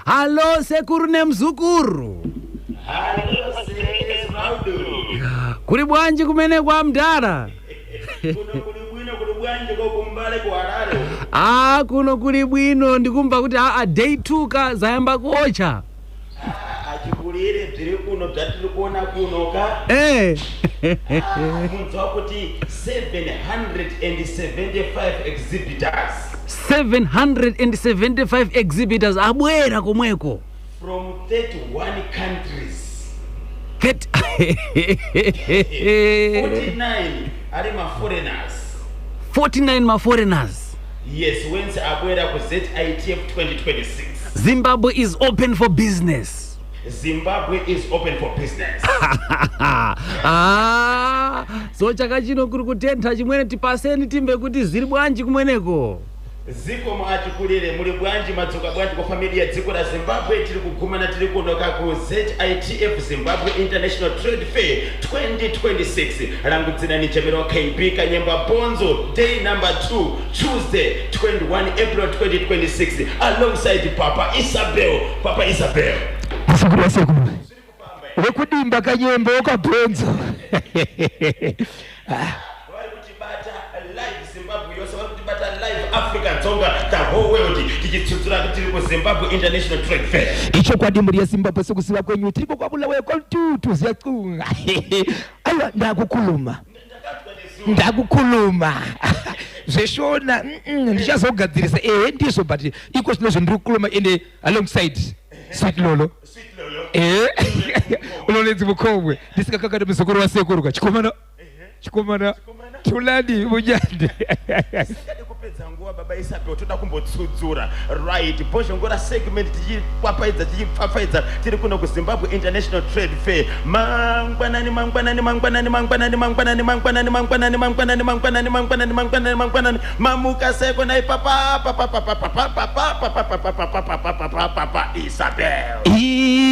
Hallo sekuru nemzukuru. Hallo Kuli bwanji kumene kwa mdara? Kuno kuli bwino, kuli bwanji kokumbale ku Harare? Ah, kuno kuli bwino, ndikumva kuti aa, day 2 ka zayamba kuocha. Achikulire, bziri kuno bzatiri kuona kuno ka. Munzwa kuti 775 exhibitors. 775 exhibitors abwera komweko. From 31 countries. 49 ari maforeigners. 49 maforeigners. Yes, wense abwera ku ZITF 2026. Zimbabwe is open for business. Zimbabwe is open for business. Ah, so chaka chino kuri kutentha chimwene, tipaseni timve kuti ziri bwanji kumweneko. Zikomo achikulire, muli bwanji, madzuka bwanji kwa familia dziko la Zimbabwe? Tiri kugumana tiri kunoka ku ZITF, Zimbabwe International Trade Fair 2026. Rangu dzina ni Chemero KB Kanyemba Bonzo. Day number 2, Tuesday 21 April 2026, alongside Papa Isabel. Papa Isabel. Muzukuru wasekuru wekudimba, Kanyemba wakabhonzo. Vari kutibata live Zimbabwe yose, vari kutibata live Africa Tsonga, the whole world, tichitsutsura kuti tiri kuZimbabwe International Trade Fair. Ichokwadi, mhuri yeZimbabwe, sekuziva kwenyu tiriko kwaBulawayo, kwaNtutu ziyacunga. Aiwa, ndakukuluma, ndakukuluma zveshona. Ndichazogadzirisa, ehe, ndizvo, but iko zvinozvo ndiri kukuluma ende alongside Sweet Lolo. Sweet Lolo. Ehe, unonenzi mukomwe ndisikakakati muzukuru wasekuru ka chikomana, chikomana Tulani Munyande. Tisingade kupedza nguva, Baba Isabel, toda kumbotsudzura, right, Bhozhongora segment, tichipfapfaidza, tichipfapfaidza. Tiri kuno kuZimbabwe International Trade Fair. Mangwanani, mangwanani, mangwanani, mangwanani, mangwanani, mangwanani, mangwanani, mangwanani, mangwanani, mangwanani, mangwanani, mangwanani. Mamuka seko nai papa papa papa papa papa papa papa papa papa papa papa Isabel?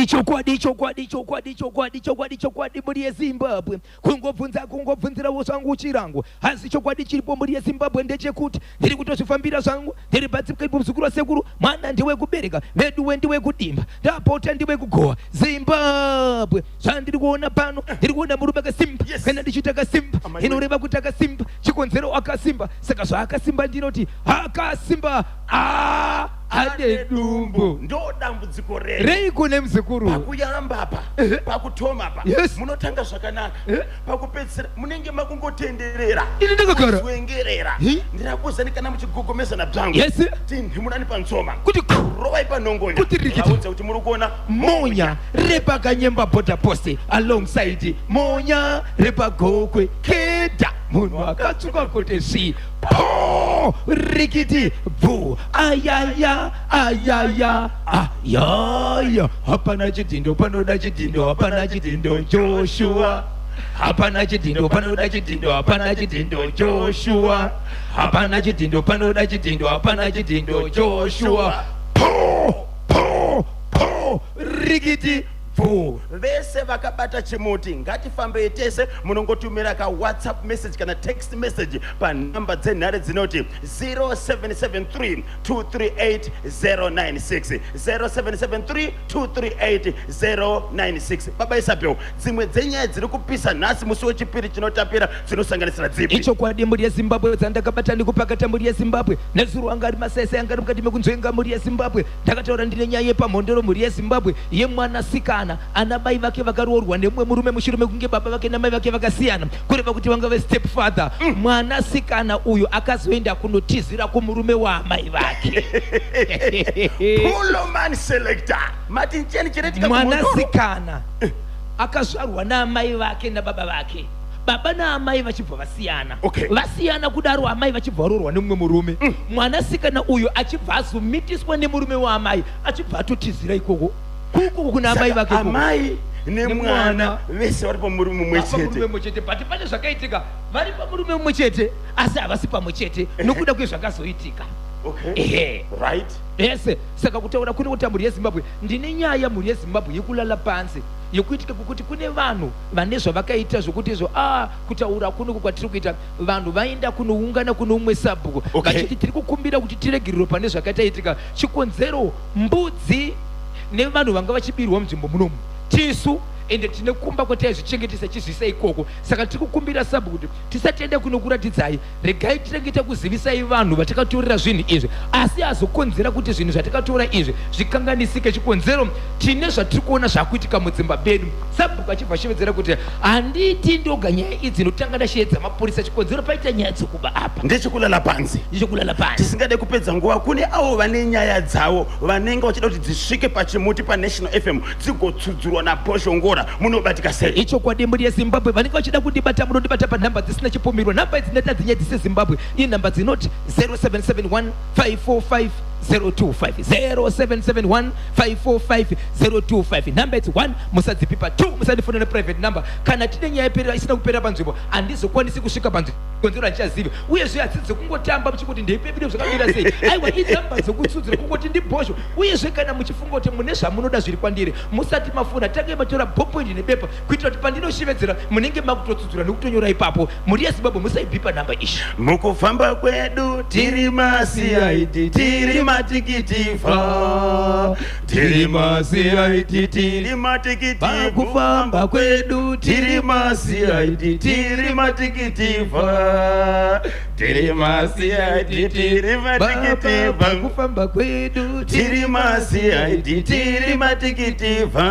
Chokwadi, chokwadi, chokwadi, chokwadi, chokwadi, chokwadi, mhuri yeZimbabwe, kungobvunza, kungobvunzirawo zvangu chirango, asi chokwadi chiripo, mhuri yeZimbabwe, ndechekuti ndiri kutozvifambira zvangu, ndiri patsipkaipo. Muzukuru wasekuru, mwana ndiwekubereka veduwe, ndiwekudimba, ndapota ndiwekugowa. Zimbabwe, zvandiri kuona pano, ndiri kuona murume akasimba. Kana ndichiti akasimba, Amai. inoreva kuti akasimba, chikonzero akasimba. Saka zvaakasimba, ndinoti akasimba a ane dumbu. Ndo dambudziko renyu. Reiko nemuzukuru? Pakuyamba apa, pakutoma pa, munotanga zvakanaka, pakupedzisira munenge makungotenderera. Ini ndakagara. Kuwengerera. Hi? Ndirakuzani kana muchigogomesana bzvangu. Tinhimurani panzoma. Kuti rovai panhongonya. Kuti rikiti. Vaudza kuti muri kuona Monya repaKanyemba Border Post alongside Monya repaGokwe keda, munhu akatsvuka kuti svi po rikiti bvu, ayaya, ayaya, ayaya. Hapana chidhindo panoda chidhindo, hapana chidhindo Joshua, hapana chidhindo panoda chidhindo, hapana chidhindo Joshua, hapana chidhindo panoda chidhindo, hapana chidhindo Joshua, po po po rikiti bvu. Vese vakabata chimuti, ngatifambei tese. Munongotumira ka WhatsApp message kana text message panhamba dzenhare dzinoti 0773 238 096, 0773 238 096. Baba Isabel, dzimwe dzenyaya dziri kupisa nhasi musi wechipiri chinotapira dzinosanganisira dzipi? Ichokwadi, mhuri yeZimbabwe, dzandakabata nekupakata, mhuri yeZimbabwe, nezuro anga ari masese, anga ari mukati mekunzvenga. Mhuri yeZimbabwe, ndakataura ndine nyaya yepaMhondoro, mhuri yeZimbabwe, yemwanasikana ana mai vake vakaroorwa nemumwe murume mushure mekunge baba vake namai vake vakasiyana, kureva kuti vanga vestep father. Mwanasikana uyu akazoenda kunotizira kumurume waamai vake. Puloman selector, mati ncheni chiretika kuMhondoro? Mwanasikana akazvarwa naamai vake nababa vake, baba naamai vachibva vasiyana. Vasiyana kudaro, amai vachibva varoorwa nemumwe murume. Mwanasikana uyu achibva azomitiswa nemurume waamai, achibva atotizira ikoko kuko kuna amai Saka vake ikoko. Amai nemwana Nemwana. vese vari pamurume mumwe Pamurume chete. mumwe chete, but pane zvakaitika, vari pamurume mumwe chete asi havasi pamwe chete nokuda kwezvakazoitika. Ehe. Ese saka kutaura kune kuti mhuri yeZimbabwe, ndine nyaya, mhuri yeZimbabwe, yekulala pansi, yekuitika kwekuti kune vanhu vane zvavakaita zvokuti izvo a kutaura kunoku kwatiri kuita, vanhu vaenda kunoungana kuno umwe sabhuku vachiti tiri kukumbira kuti tiregererwe pane zvakataitika. Chikonzero, mbudzi Nevanhu vanga vachibirwa munzvimbo munomu tisu, ende tine kumba kwataizvichengetesa chizvisa ikoko. Saka tiri kukumbira sabhuku kuti tisatenda kunokuratidzai, regai titange takuzivisai vanhu vatakatorera zvinhu izvi, asi azokonzera kuti zvinhu zvatakatora izvi zvikanganisike. Chikonzero tine zvatiri kuona zvakuitika mudzimba bedu. Sabhuku achibva ashevedzera kuti handiti ndoga nyaya idzi, ndotanga ndasheedza mapurisa. Chikonzero paita nyaya dzekuba apa Ndechekulala panze. Ndechekulala panze. Tisingade kupedza nguva, kune avo vane nyaya dzavo vanenge vachida kuti dzisvike pachimuti paNational FM, dzigotsudzurwa naBhozhongora, munobatika sei? Ichokwadi, mhuri yeZimbabwe, vanenge vachida kundibata munondibata panhamba dzisina chipomerwa. Nhamba idzi ndati hadzinyadzise Zimbabwe, inhamba dzinoti 0771 545 025, 0771 545 025. Nhamba idzi, 1, musadzipipa, 2, musandifonera private number. Kana tine nyaya perera isina kuperera panzvimbo, handizokwanisi kusvika panzvimbo, konzero handichazivi. Uyezve hadzisi dzekungotamba muchingoti ndeipepire zvakamira sei. Aiwa, inhamba dzekutsudzura kungoti ndibhozho. Uyezve kana muchifunga kuti mune zvamunoda zviri kwandiri, musati mafona tange matora ballpoint nebepa, kuitira kuti pandinoshevedzera munenge makutotsudzura nekutonyora ipapo. Mhuri yeZimbabwe, musaibhipa nhamba ishi. Mukufamba kwedu tiri maCID, tiri matikitiva, tiri maCID, tiri matikitiva. Pakufamba kwedu tiri maCID, tiri matikitiva, tiri maCID, tiri matikitiva. Pakufamba kwedu tiri maCID, tiri matikitiva,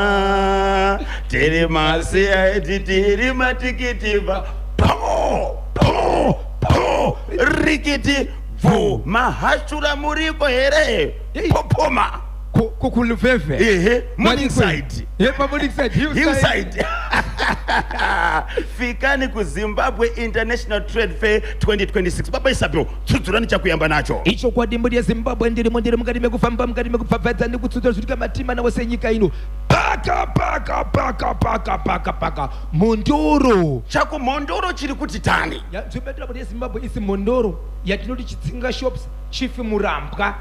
tiri maCID, tiri matikitiva. Po po po, rikiti bvu, mahashura muriko here? Hey. Popoma. Kukuluveve. Ehe, Morningside. Morningside, Hillside. Hillside. Fikani kuZimbabwe International Trade Fair 2026. Baba Isabel, tsudzurani chakuyamba nacho. Ichokwadi, mhuri yeZimbabwe, ndirimo, ndiri mukati mekufamba, mukati mekupfapfadza nekutsudzura zvitika matima nawo senyika ino. Paka paka paka paka paka paka Mhondoro. Chakumhondoro chiri kuti tani? Nzvimbo yatira, mhuri yeZimbabwe, isi Mhondoro yatinoti Chitsinga Shops, Chief Murambwa.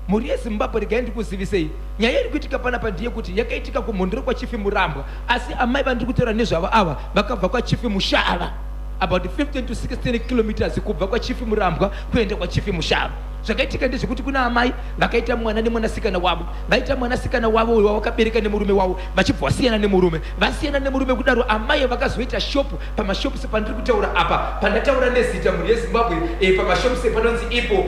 Mhuri yeZimbabwe, regai ndikuzivisei nyaya iri kuitika panapa ndeyekuti yakaitika kuMhondoro kwaChief Murambwa, asi amai vandiri kutaura nezvavo ava vakabva kwaChief Mushava, about 15 to 16 kilometers kubva kwaChief Murambwa kuenda kwaChief Mushava. Zvakaitika ndezvekuti kuna amai vakaita mwana nemwanasikana wavo. Vaita mwanasikana wavo uyo wavakabereka nemurume wavo, vachibva vasiyana nemurume. Vasiyana nemurume kudaro, amai vakazoita shopu pamashops pandiri kutaura apa, pandataura nezita, mhuri yeZimbabwe, pamashops panonzi ipo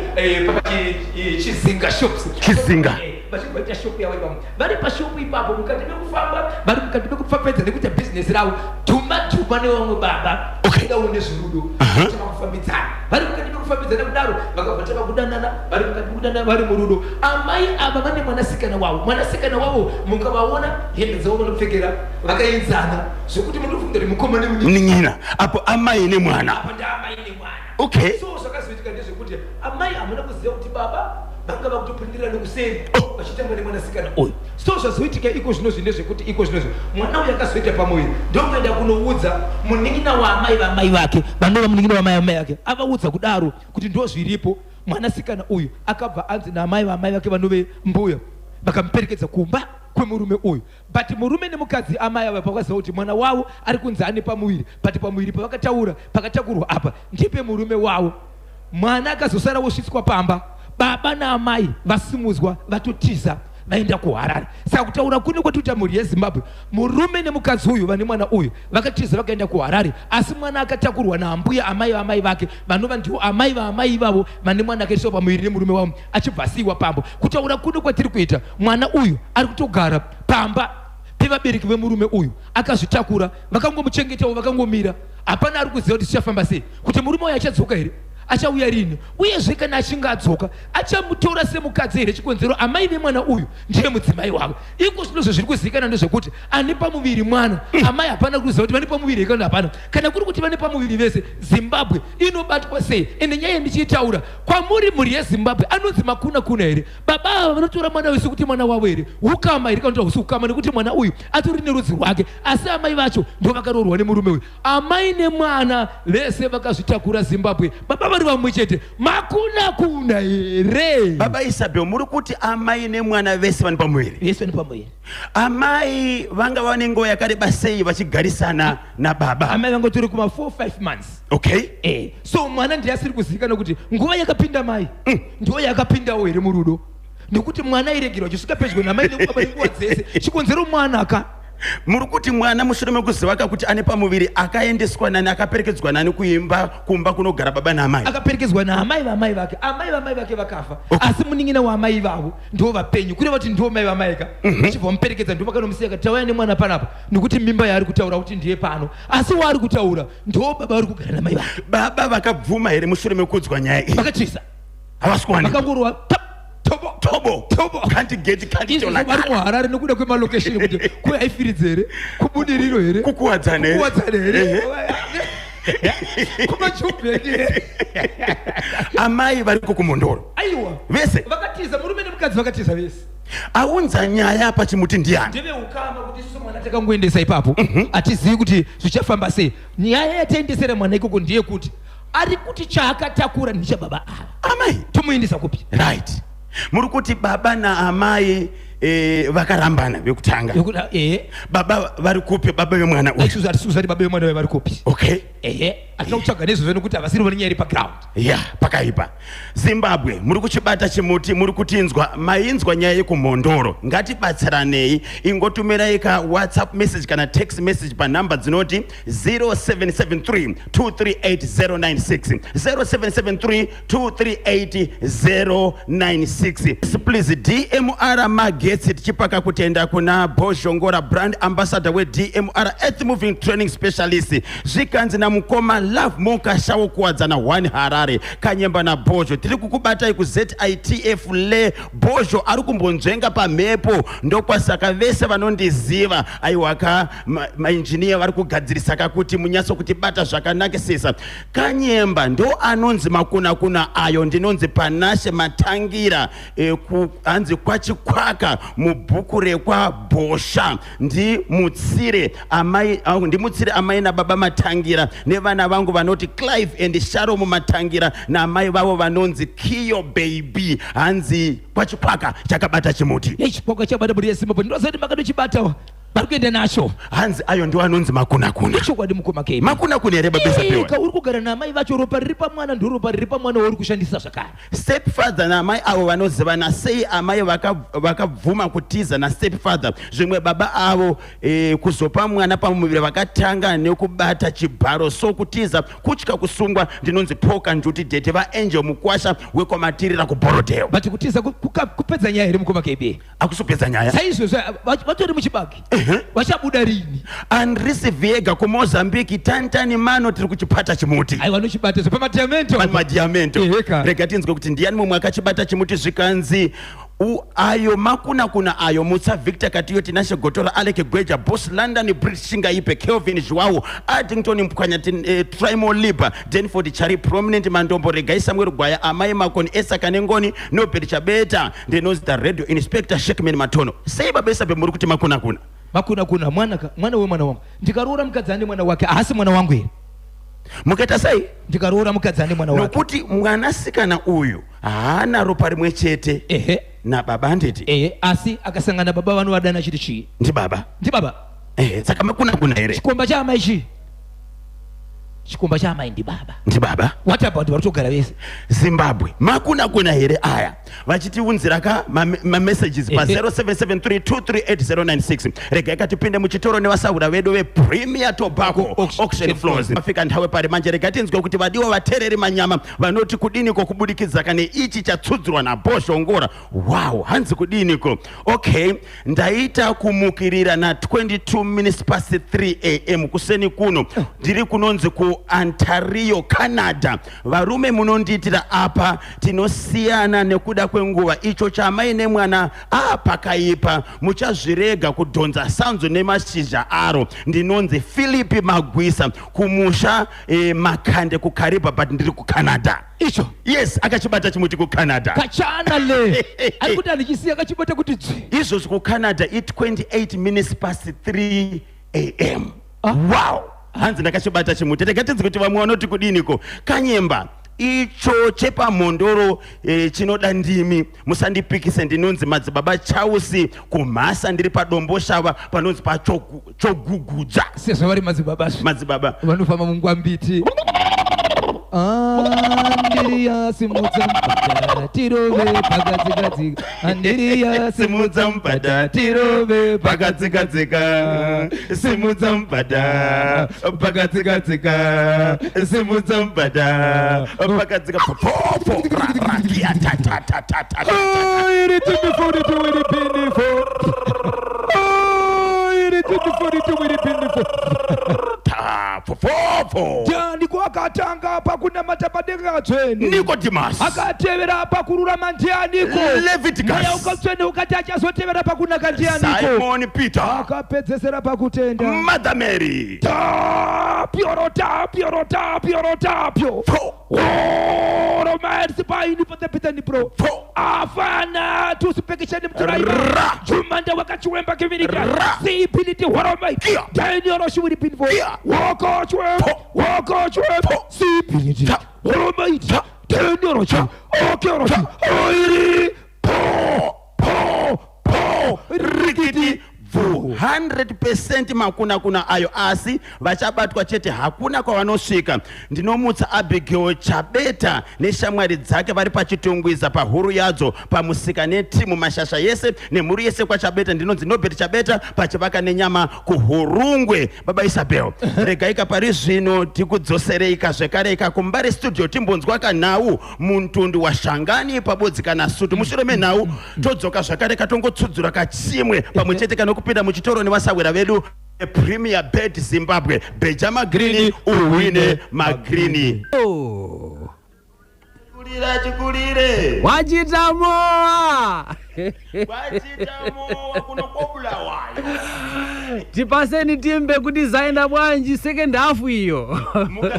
Chizinga Shops. Chizinga. Vachibva vaita shopu yavo ipapo. Vari pashopu ipapo, mukati mekufamba, vari mukati mekupfapfedza nekuita bhizinesi ravo, dhuma dhuma nevamwe baba dawo nezverudo, tava kufambidzana. Vari mukati mekufambidzana kudaro, vakabva tava kudanana. Vari mukati mekudanana, vari murudo, amai ava vane mwanasikana wavo. Mwanasikana wavo mukavaona hembe dzavo vanopfekera vakaenzana zvekuti munofunga kuti mukoma nemunin'ina. Apo amai nemwana. Apa ndaamai nemwana. So zvakazoitika ndezvekuti amai hamuna kuziva kuti baba vanga vakutopindirira nekuseri vachitamba nemwanasikana uyu. So zvazoitika iko zvinozvi ndezvekuti iko zvinozvi mwana uyu akazoita pamuviri, ndokuenda kunoudza munin'ina waamai vamai vake, vanova munin'ina wamai vamai vake. Avaudza kudaro kuti ndo zviripo, mwanasikana uyu akabva anzi naamai vamai vake vanove mbuya, vakamuperekedza kumba kwemurume uyu. But murume nemukadzi, amai ava pavakaziva kuti mwana wavo ari kunzi ane pamuviri, but pamuviri pavakataura pakatakurwa apa ndipe murume wavo, mwana akazosara wosvitswa pamba baba naamai vasimudzwa vatotiza vaenda kuHarare. Saka kutaura kune kwatoita, mhuri yeZimbabwe, murume nemukadzi uyu vane mwana uyu vakatiza vakaenda kuHarare, asi mwana akatakurwa naambuya, amai vamai vake, vanova ndivo amai vaamai ivavo vane mwana akaiswa pamuviri nemurume wavo, achibva asiyiwa pambo. Kutaura kuno kwatiri kuita, mwana uyu ari kutogara pamba pevabereki vemurume uyu akazvitakura, vakangomuchengetawo vakangomira. Hapana ari kuziva kuti zvichafamba sei, kuti murume uyu achadzoka here, achauya rini, uyezve kana achinge adzoka achamutora semukadzi here. Chikonzero amai vemwana uyu ndiye mudzimai wavo. Iko zvinozvo zviri kuzivikanwa ndezvekuti ane pamuviri mwana, amai hapana kuziva kuti vane pamuviri here kana hapana. Kana kuri kuti vane pamuviri vese, Zimbabwe inobatwa sei? Ende nyaya ndichiitaura kwamuri, mhuri yeZimbabwe, anonzi makuna kuna here? Baba ava vanotora mwana wese kuti mwana wavo here? Ukama here kana kuti hausi ukama? Nekuti mwana uyu atori nerudzi rwake, asi amai vacho ndo vakaroorwa nemurume uyu. Amai nemwana vese vakazvitakura, Zimbabwe, baba vari vamwe chete. Makuna kuna here? Baba Isabel, muri kuti amai nemwana vese vane pamuviri? Vese vane pamuviri. Amai vanga vane nguva yakareba sei vachigarisana nababa? Amai vangotori kuma 4 5 months. So mwana ndiye asiri kuzivikanwa kuti nguva yakapinda mai ndiyo yakapindawo here murudo. Nekuti mwana airegerwa achisvika pedyo namai nekubaba nenguva dzese. Chikonzero mwana ka. Muri kuti mwana mushure mekuziva ka kuti ane pamuviri akaendeswa nani, akaperekedzwa nani kuimba kumba kunogara baba naamai? Akaperekedzwa naamai vamai vake. Amai vamai vake vakafa. Okay. Asi munin'ina waamai ivavo ndo vapenyu, kureva kuti ndo mai vamai ka. Vachibva vamuperekedza, ndo vakanomusiya kati tauya nemwana panapa nekuti mimba yaari kutaura kuti ndiye pano, asi waari kutaura ndo baba vari kugara namai vake. Baba vakabvuma here mushure mekuudzwa nyaya iyi? Vakatiza. Havasi kuwanikwa. Vakangorova tap, tobo tobo tobo. Can't get, can't Izvo vari muHarare nekuda kwemalokesheni kuti kuhaifiridzi here, kubudiriro here, Kukuwadzana here? Kukuwadzana here, kumajubheni here? Amai variko kuMhondoro? Aiwa. Vese vakatiza, murume nemukadzi vakatiza vese. Aunza nyaya pachimuti ndiani? Ndeveukama, kuti isusu mwana takangoendesa ipapo, hatizivi kuti zvichafamba sei. Nyaya yataendesera mwana ikoko ndeyekuti ari kuti chaakatakura ndechababa ava. Amai. Tomuendesa kupi? Right, muri kuti baba naamai vakarambana vekutanga. Ehe. Baba vari kupi, baba vemwana uyu? Isusu hatisi kuziva kuti baba vemwana uyu vari kupi. Ehe, hatina kutsvaga nezvozvo nekuti havasiri vane nyaya iri paground. Ya, pakaipa. Zimbabwe, muri kuchibata chimuti, muri kutinzwa, mainzwa nyaya yekuMhondoro. Ngatibatsiranei, ingotumirai ka WhatsApp message kana text message panhamba dzinoti 0773 238096, 0773 238096. Please, DMR Magetsi, tichipaka kutenda kuna Bhozhongora, brand ambassador weDMR, earth moving training specialist. Zvikanzi namukoma Love Mokashawo, Kuwadzana 1, Harare: Kanyemba naBhozho, tiri kukubatai kuZITF. Le Bhozho ari kumbonzvenga pamhepo, ndokwasaka vese vanondiziva. Aiwaka, mainjiniya vari kugadzirisa kakuti munyatsokutibata zvakanakisisa. Kanyemba ndo anonzi makunakuna ayo. Ndinonzi Panashe Matangira, hanzi kwaChikwaka mubhuku rekwaBhosha. Ndimutsire amai, au, ndimutsire amai nababa Matangira nevana vangu vanoti Clive and Sharom Matangira naamai vavo vanonzi Kiyo Baby. Hanzi kwaChikwaka chakabata chimuti. Chikwaka chabata, mhuri yeZimbabwe. Ndinoziva kuti makatochibata, vari kuenda nacho. Hanzi ayo ndo anonzi makunakuna. Ichokwadi, mukoma Kemi. Makunakuna here, babesa Pewa? Ika uri kugara naamai vacho, ropa riri pamwana ndo ropa riri pamwana wauri kushandisa zvakare. Stepfather naamai avo vanozivana sei? Amai vakabvuma kutiza nastepfather. Zvimwe baba avo kuzopa mwana pamuviri vakatanga nekubata chibharo, so kutiza kutya kusungwa. Ndinonzi Poka Njuti Dhete, vaAngel Mukwasha wekwaMatirira kuBorodale. But kutiza kupedza nyaya here, mukoma KB? Akusupedza nyaya. Saizvozvo vatori muchibage, vachabuda rini? Andris Viega kuMozambique, tantani mano, tiri kuchipata chimuti. Aiwa, nochibata zvo pamadiamento. Pamadiamento. Eheka. Rega tinzwe kuti ndiani mumwe akachibata chimuti. Zvikanzi ayo makuna kuna ayo: Mutsa Victor Katiyo, Tinashe Gotora, Alec Gweja, Boss London Brit, Shingaipe, Kelvin Zhuwawo, Addington Mpwanya, Trimo Liba, Denford Chari, Prominent Mandombo, Regai Samuel Gwaya, Amai Makoni, Esaka Nengoni, Nobert Chabeta. Ndinonzi the radio inspector Shekman Matono. Sei, babesabe, muri kuti makuna kuna? Makuna kuna mwana mwana wemwana wangu. Ndikaroora mukadzi ane mwana wake, haasi mwana wangu here? Mukaita sei? Ndikaroora mukadzi ane mwana wake. Nokuti mwanasikana uyu haana ropa rimwe chete nababa, handiti? Ehe, asi akasangana baba vanovadana chiti chii? Ndibaba. Ndibaba. Ehe, saka makuna kuna here? Chikomba chaamai chii? Chikomba chaamai ndibaba. Ndibaba. What about vari kutogara vese? Zimbabwe, makuna kuna here aya? Vachitiunzira ka mamessages pa 0773238096. Regai katipinde muchitoro nevasahura vedu vePremier Tobacco Auction Auction Floors. Afika nthawe pari manje. Regai tinzwe kuti vadiwa vateereri manyama vanoti kudiniko kubudikidza kane ichi chatsudzurwa naBhozhongora. Wow, hanzi kudiniko? Okay, ndaita kumukirira na 22 minutes past 3 am kuseni kuno. Ndiri kunonzi kuOntario, Canada. Varume munondiitira apa, tinosiyana nekuda kwenguva. Icho chamai nemwana apakaipa, muchazvirega kudhonza sanzu nemashizha aro. Ndinonzi Philipi Magwisa, kumusha Makande kuKariba, but ndiri kuCanada. Icho. Yes, akachibata chimuti kuCanada. Kachana le ari kuti andichisiya kachibata kuti dzvi. Izvozvi kuCanada i28 minutes past 3 am. Ah. Wow, hanzi ndakachibata chimuti. Rega tinzi kuti vamwe vanoti kudiniko. Kanyemba, icho chepamhondoro chinoda ndimi, musandipikise. Ndinonzi Madzibaba Chausi Kumhasa, ndiri paDomboshava panonzi paChogugudza. Sezvo vari madzibaba Madzibaba. vanofamba mungwambiti. Andiriya simudza mubhadha tirove pakatsikatsika. Andiriya Simudza mubhadha tirove pakatsikatsika. Simudza mubhadha pakatsikatsika. Simudza mubhadha pakatsika popo ra ra kia ta ta ta ta ta ta. Iri tindi iri pindi fo. Iri tindi iri pindi fo. Ta popo. Ndianiko akatanga pakunamata padenga tsvene? Nicodemus. Akatevera pakururama ndianiko? Leviticus. Mweya ukatsvene ukati achazotevera pakunaka ndianiko? Simon Peter. Akapedzesera pakutenda. Mother Mary. Tapyo rotapyo rotapyo rotapyo. Fo. Oromaerisipainipotepitani Fo. Afana tusipekisheni mturaiva Ra. jumanda wakachiwemba kivirika Ra. sipiliti horomai Kia. danioroshiwiripinvo Kia. wokochwe Po. wokochwe Po. sipiliti Ta. horomai Ta. daniorochi okeorochi oiri po po po Rikiti bvu 100% makuna kuna ayo, asi vachabatwa chete, hakuna kwavanosvika. Ndinomutsa Abigail Chabeta neshamwari dzake vari paChitungwiza, pahuru yadzo, pamusika, netimu mashasha yese nemhuri yese kwaChabeta. Ndinonzi Nobert Chabeta, pachivaka nenyama kuHurungwe. Baba Isabel, regaika pari zvino tikudzosereika zvekareika kuMbare studio, timbonzwa kanhau muntundu washangani pabodzi kana sutu. Mushure menhau todzoka zvakare, katongotsudzura kachimwe pamwe chete kanokupinda muchitoro nevasawera vedu, Premier Bet Zimbabwe. Bheja magrini uhwine magrini. Oh. Chikulire, chikulire. Wachitamoa. Kwachitamowa kuno koBulawayo. Tipaseni timbe kuti zaenda bwanji second half iyo.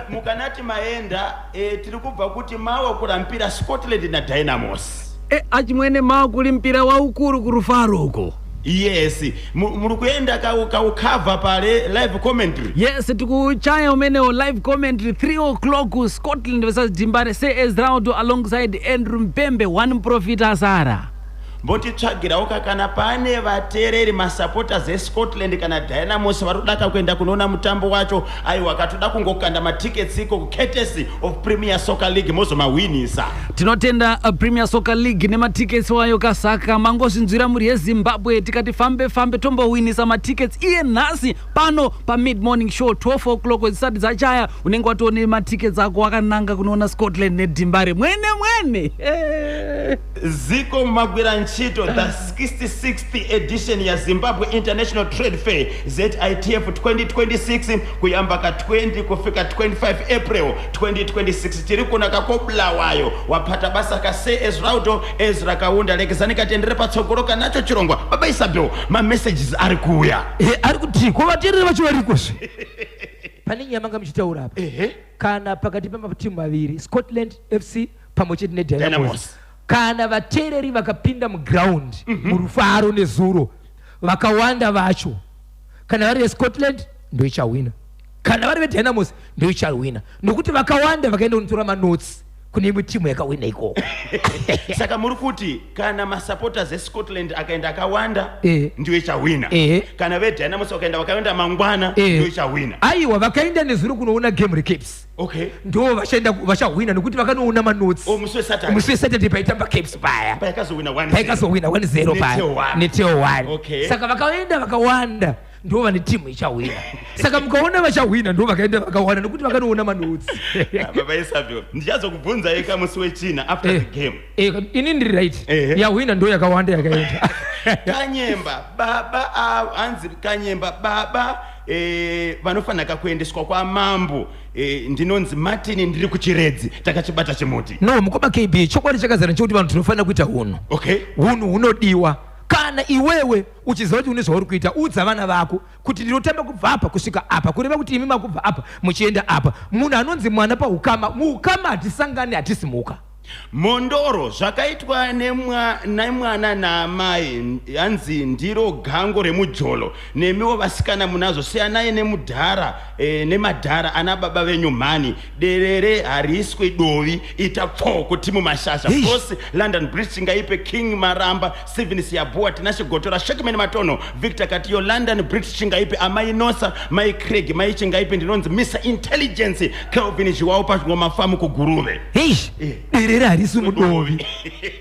Mukanati maenda, tiri kubva kuti mawa kurampira Scotland naDynamos. E, achimwene, mawa kuli mpira waukulu kuRufaro uko. Yes, muri kuenda kaukavha pale live commentary? Yes, tikuchaya umenewo live commentary 3 o'clock, Scotland versus Dembare, se Ezraudo alongside Andrew Mpembe, one profit asara. Mbotitsvagirawo kana pane vateereri, masupporters eScotland kana Dynamos, vari kudaka kuenda kunoona mutambo wacho. Aiwa, katoda kungokanda matickets iko, courtesy of Premier Soccer League, mozomahwinisa. Tinotenda Premier Soccer League nematickets wayo. Kasaka mangozvinzwira, mhuri yeZimbabwe, tikati fambe fambe tombowinisa matickets iye nhasi pano pamid morning show. 12 o'clock zisati dzachaya unenge watoone matickets ako wakananga kunoona Scotland neDembare, mwene mwene. Eh. Ziko magwira ntchito, the 66th edition ya Zimbabwe International Trade Fair, ZITF 2026, kuyamba ka 20 kufika 25 April 2026. Tiri kuna kakoBulawayo, wapata basa ka se Ezraudo Ezra Kaunda. Lekezani katendere patsogolo kanacho chirongwa. Baba Isabel, mamessages ari kuuya. Ari kuti ko vateereri vacho varikozve pane nyaya manga muchitaura apa. Kana pakati pematimu maviri, Scotland FC pamwe chete neDynamos, Dynamos. Kana vateereri vakapinda muground muRufaro nezuro vakawanda vacho, kana vari veScotland ndoichawina, kana vari veDynamos ndoichawina, nokuti vakawanda vakaenda kunotora manotes kune imwe timu yakawina ikoko. Saka muri kuti kana masupporters eScotland akaenda akawanda, ndiyo ichawina? Kana veDynamos vakaenda vakaenda mangwana, ndiyo ichawina? Aiwa, vakaenda nezuro kunoona game recaps ndo vachaenda vachahwina, nokuti vakanoona manotes. Oh, musi weSaturday. Musi weSaturday paitamba Caps paya. Paikazowina 1. Paikazowina 1-0 paya. Neteo 1. Neteo 1. Saka vakaenda vakawanda ndo vane timu ichahwina. Saka mukaona vachahwina ndo vakaenda vakawanda, nokuti vakanoona manotes. Baba Isabel, ndichazokubvunzai kamusi wechina after the game. Ini ndiri right. Yahwina ndo yakawanda yakaenda. Kanyemba baba, hanzi Kanyemba baba, vanofanira kuendeswa kwamambo. Ndinonzi Martin, ndiri kuChiredzi, takachibata chimuti. No, mukoma KB, chokwadi chakazara nchekuti vanhu tinofanira kuita unhu. Unhu hunodiwa. Kana iwewe uchiziva kuti une zvauri kuita, udza vana vako kuti ndinotamba kubva apa kusvika apa, kureva kuti imi makubva apa muchienda apa. Munhu anonzi mwana paukama, muukama hatisangani, hatisimuka. Mhondoro zvakaitwa nemwana naamai hanzi ndiro gango remujolo. Nemiwo vasikana munazvo, siyanai nemudhara nemadhara ana baba venyu mhani. Derere hariiswi dovi, ita pfoo kutimu Mashasha. Boss London Bridge Chingaipe, King Maramba, Steven Siabuwa, Tinashe Gotora, Shackman Matono, Victor Katiyo, London Bridge Chingaipe, Amai Nosa, Mai Craig, Mai Chingaipe, ndinonzi Mr Intelligence, Kelvin Zhiwawo paNgoma Farm kuGuruve. Eish, derere harisi mudovi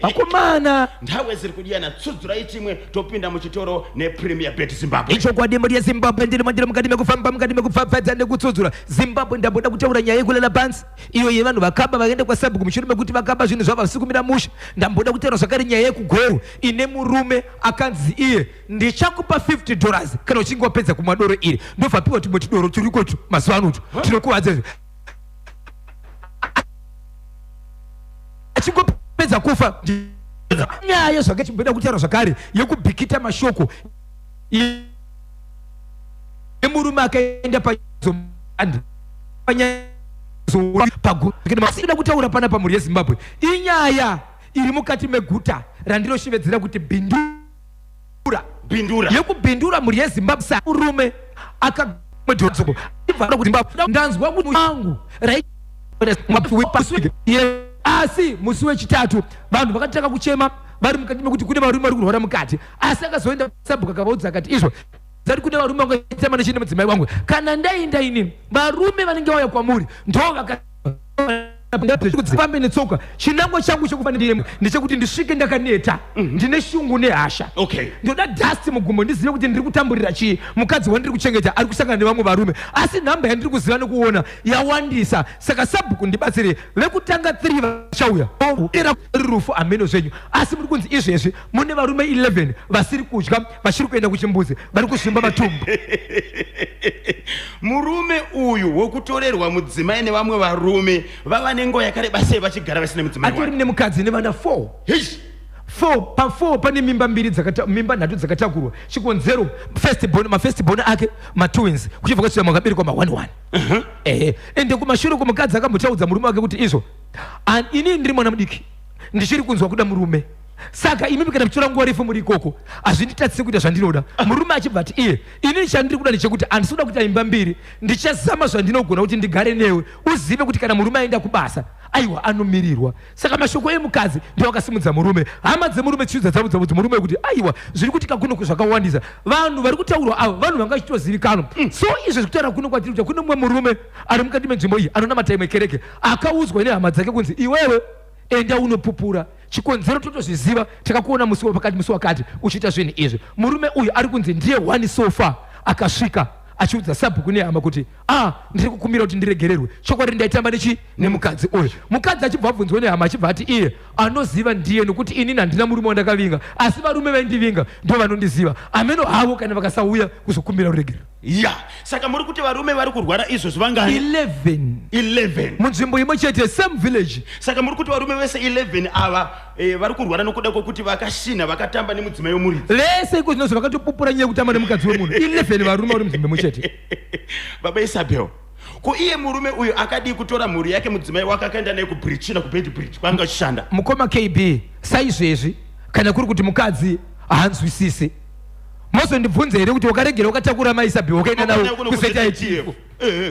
vakomana. Nthawe ziri kudiyana, tsudzurai chimwe topinda muchitoro nePremier Bet Zimbabwe. Ichokwadi mhuri yeZimbabwe, ndiri mandiri mukati mekufamba, mukati mekupfapfadza nekutsudzura Zimbabwe. Ndamboda kutaura nyaya yekulala pansi iyo yevanhu vakaba vakaenda kwasabhuku mushure mekuti vakaba zvinhu zvavo havasi kumira mushe. Ndamboda kutaura zvakare nyaya yekuGweru ine murume akanzi iye ndichakupa $50 kana uchinge wapedza kumwa doro iri. Ndobva apiwa tumwe tudoro turiko tu mazuva ano tu tinokuvadza izvi. Achingopedza kufa. Nyaya zvake chimboda kutaura zvakare yekubhikita mashoko yemurume akaenda pazoda kutaura panapa mhuri yeZimbabwe inyaya iri mukati meguta randiroshevedzera kuti Bindura. Bindura. Yekubindura mhuri yeZimbabwe, murume ndanzwa kuti angu asi musi wechitatu vanhu vakatanga kuchema vari mukati mekuti kune varume vari kurwara mukati, asi akazoenda sabhuku akavaudza akati izvo zati kune varume vangaitama nechine mudzimai wangu, kana ndaenda ini varume vanenge vauya kwamuri ndo vakafambe netsoka. Chinangwa changu chekufanira ndechekuti ndisvike ndakaneta, ndine shungu nehasha. Ndoda dust mugumbo ndizive kuti ndiri kutamburira chii. Mukadzi wandiri kuchengeta ari kusangana nevamwe varume, asi nhamba yandiri kuziva nekuona yawandisa. Saka sabhuku ndibatsire, vekutanga 3 vachauya era rufu ameno zvenyu, asi muri kunzi izvezvi mune varume 11 vasiri kudya, vachiri kuenda kuchimbuzi, vari kuzvimba matumbu. Murume uyu wokutorerwa mudzimai nevamwe varume vava nenguva yakareba sei vachigara vasina mudzimai? Atori nemukadzi nevana 4. 4 pa 4 pane mimba mbiri dzakata, mimba nhatu dzakatakurwa. Chikonzero first born, ma first born ake ma twins, kuchibva kwasvika makaberekwa ma 1 1. Ehe, ende kumashure kumukadzi akambotaudza murume wake kuti izvo inini ndiri mwana mudiki, ndichiri kunzwa kuda murume, saka imimi kana muchitora nguva refu muri ikoko hazvinditadzisi kuita zvandinoda. Murume achibva ati iye inini chandiri kuda ndechekuti handisi kuda kuita imba mbiri, ndichazama zvandinogona kuti ndigare newe, uzive kuti kana murume aenda kubasa aiwa anomirirwa. Saka mashoko emukadzi ndiwo akasimudza murume. Hama dzemurume chiudza dzabudza kuti murume kuti aiwa zviri kuitika kuno zvakawandisa, vanhu vari kutaurwa ava vanhu vanga vachitozivikanwa. So izvo zviri kutaura kuno kwatiri kuti kune mumwe murume ari mukati menzvimbo iyi anonamata imwe kereke, akaudzwa nehama dzake kunzi iwewe enda unopupura, chikonzero totozviziva, takakuona musi wapakati musi wakati uchiita zvinhu izvi. Murume uyu ari kunzi ndiye one so far akasvika achiudza sabhuku nehama kuti ndiri kukumbira kuti ndiregererwe, chokwadi ndaitamba nechi nemukadzi uyu. Mukadzi achibva abvunzwa nehama achibva ati iye anoziva ndiye, nokuti inini handina murume wandakavinga, asi varume vaindivinga ndo vanondiziva, ameno havo kana vakasauya kuzokumbira ruregerero. Ya, saka muri kuti varume vari kurwara izvozvo vangani? 11. 11 munzvimbo imwe chete, same village. Saka muri kuti varume vese 11 ava vari kurwara nokuda kwokuti vakashinha vakatamba nemudzimai wemuridzi? Vese iko zvinozvo vakatopupura nyaya yekutamba nemukadzi wemunhu. 11 varume vari munzvimbo imwe chete. Baba Isabel, ko iye murume uyu akadii kutora mhuri yake, mudzimai wake, akaenda naye kuBrichina, kuBeitbridge kwaanga achishanda? Mukoma KB, saizvezvi kana kuri kuti mukadzi haanzwisisi, mozondibvunza here kuti wakaregera wakatakura maiSabel wakaenda navo kuZITF?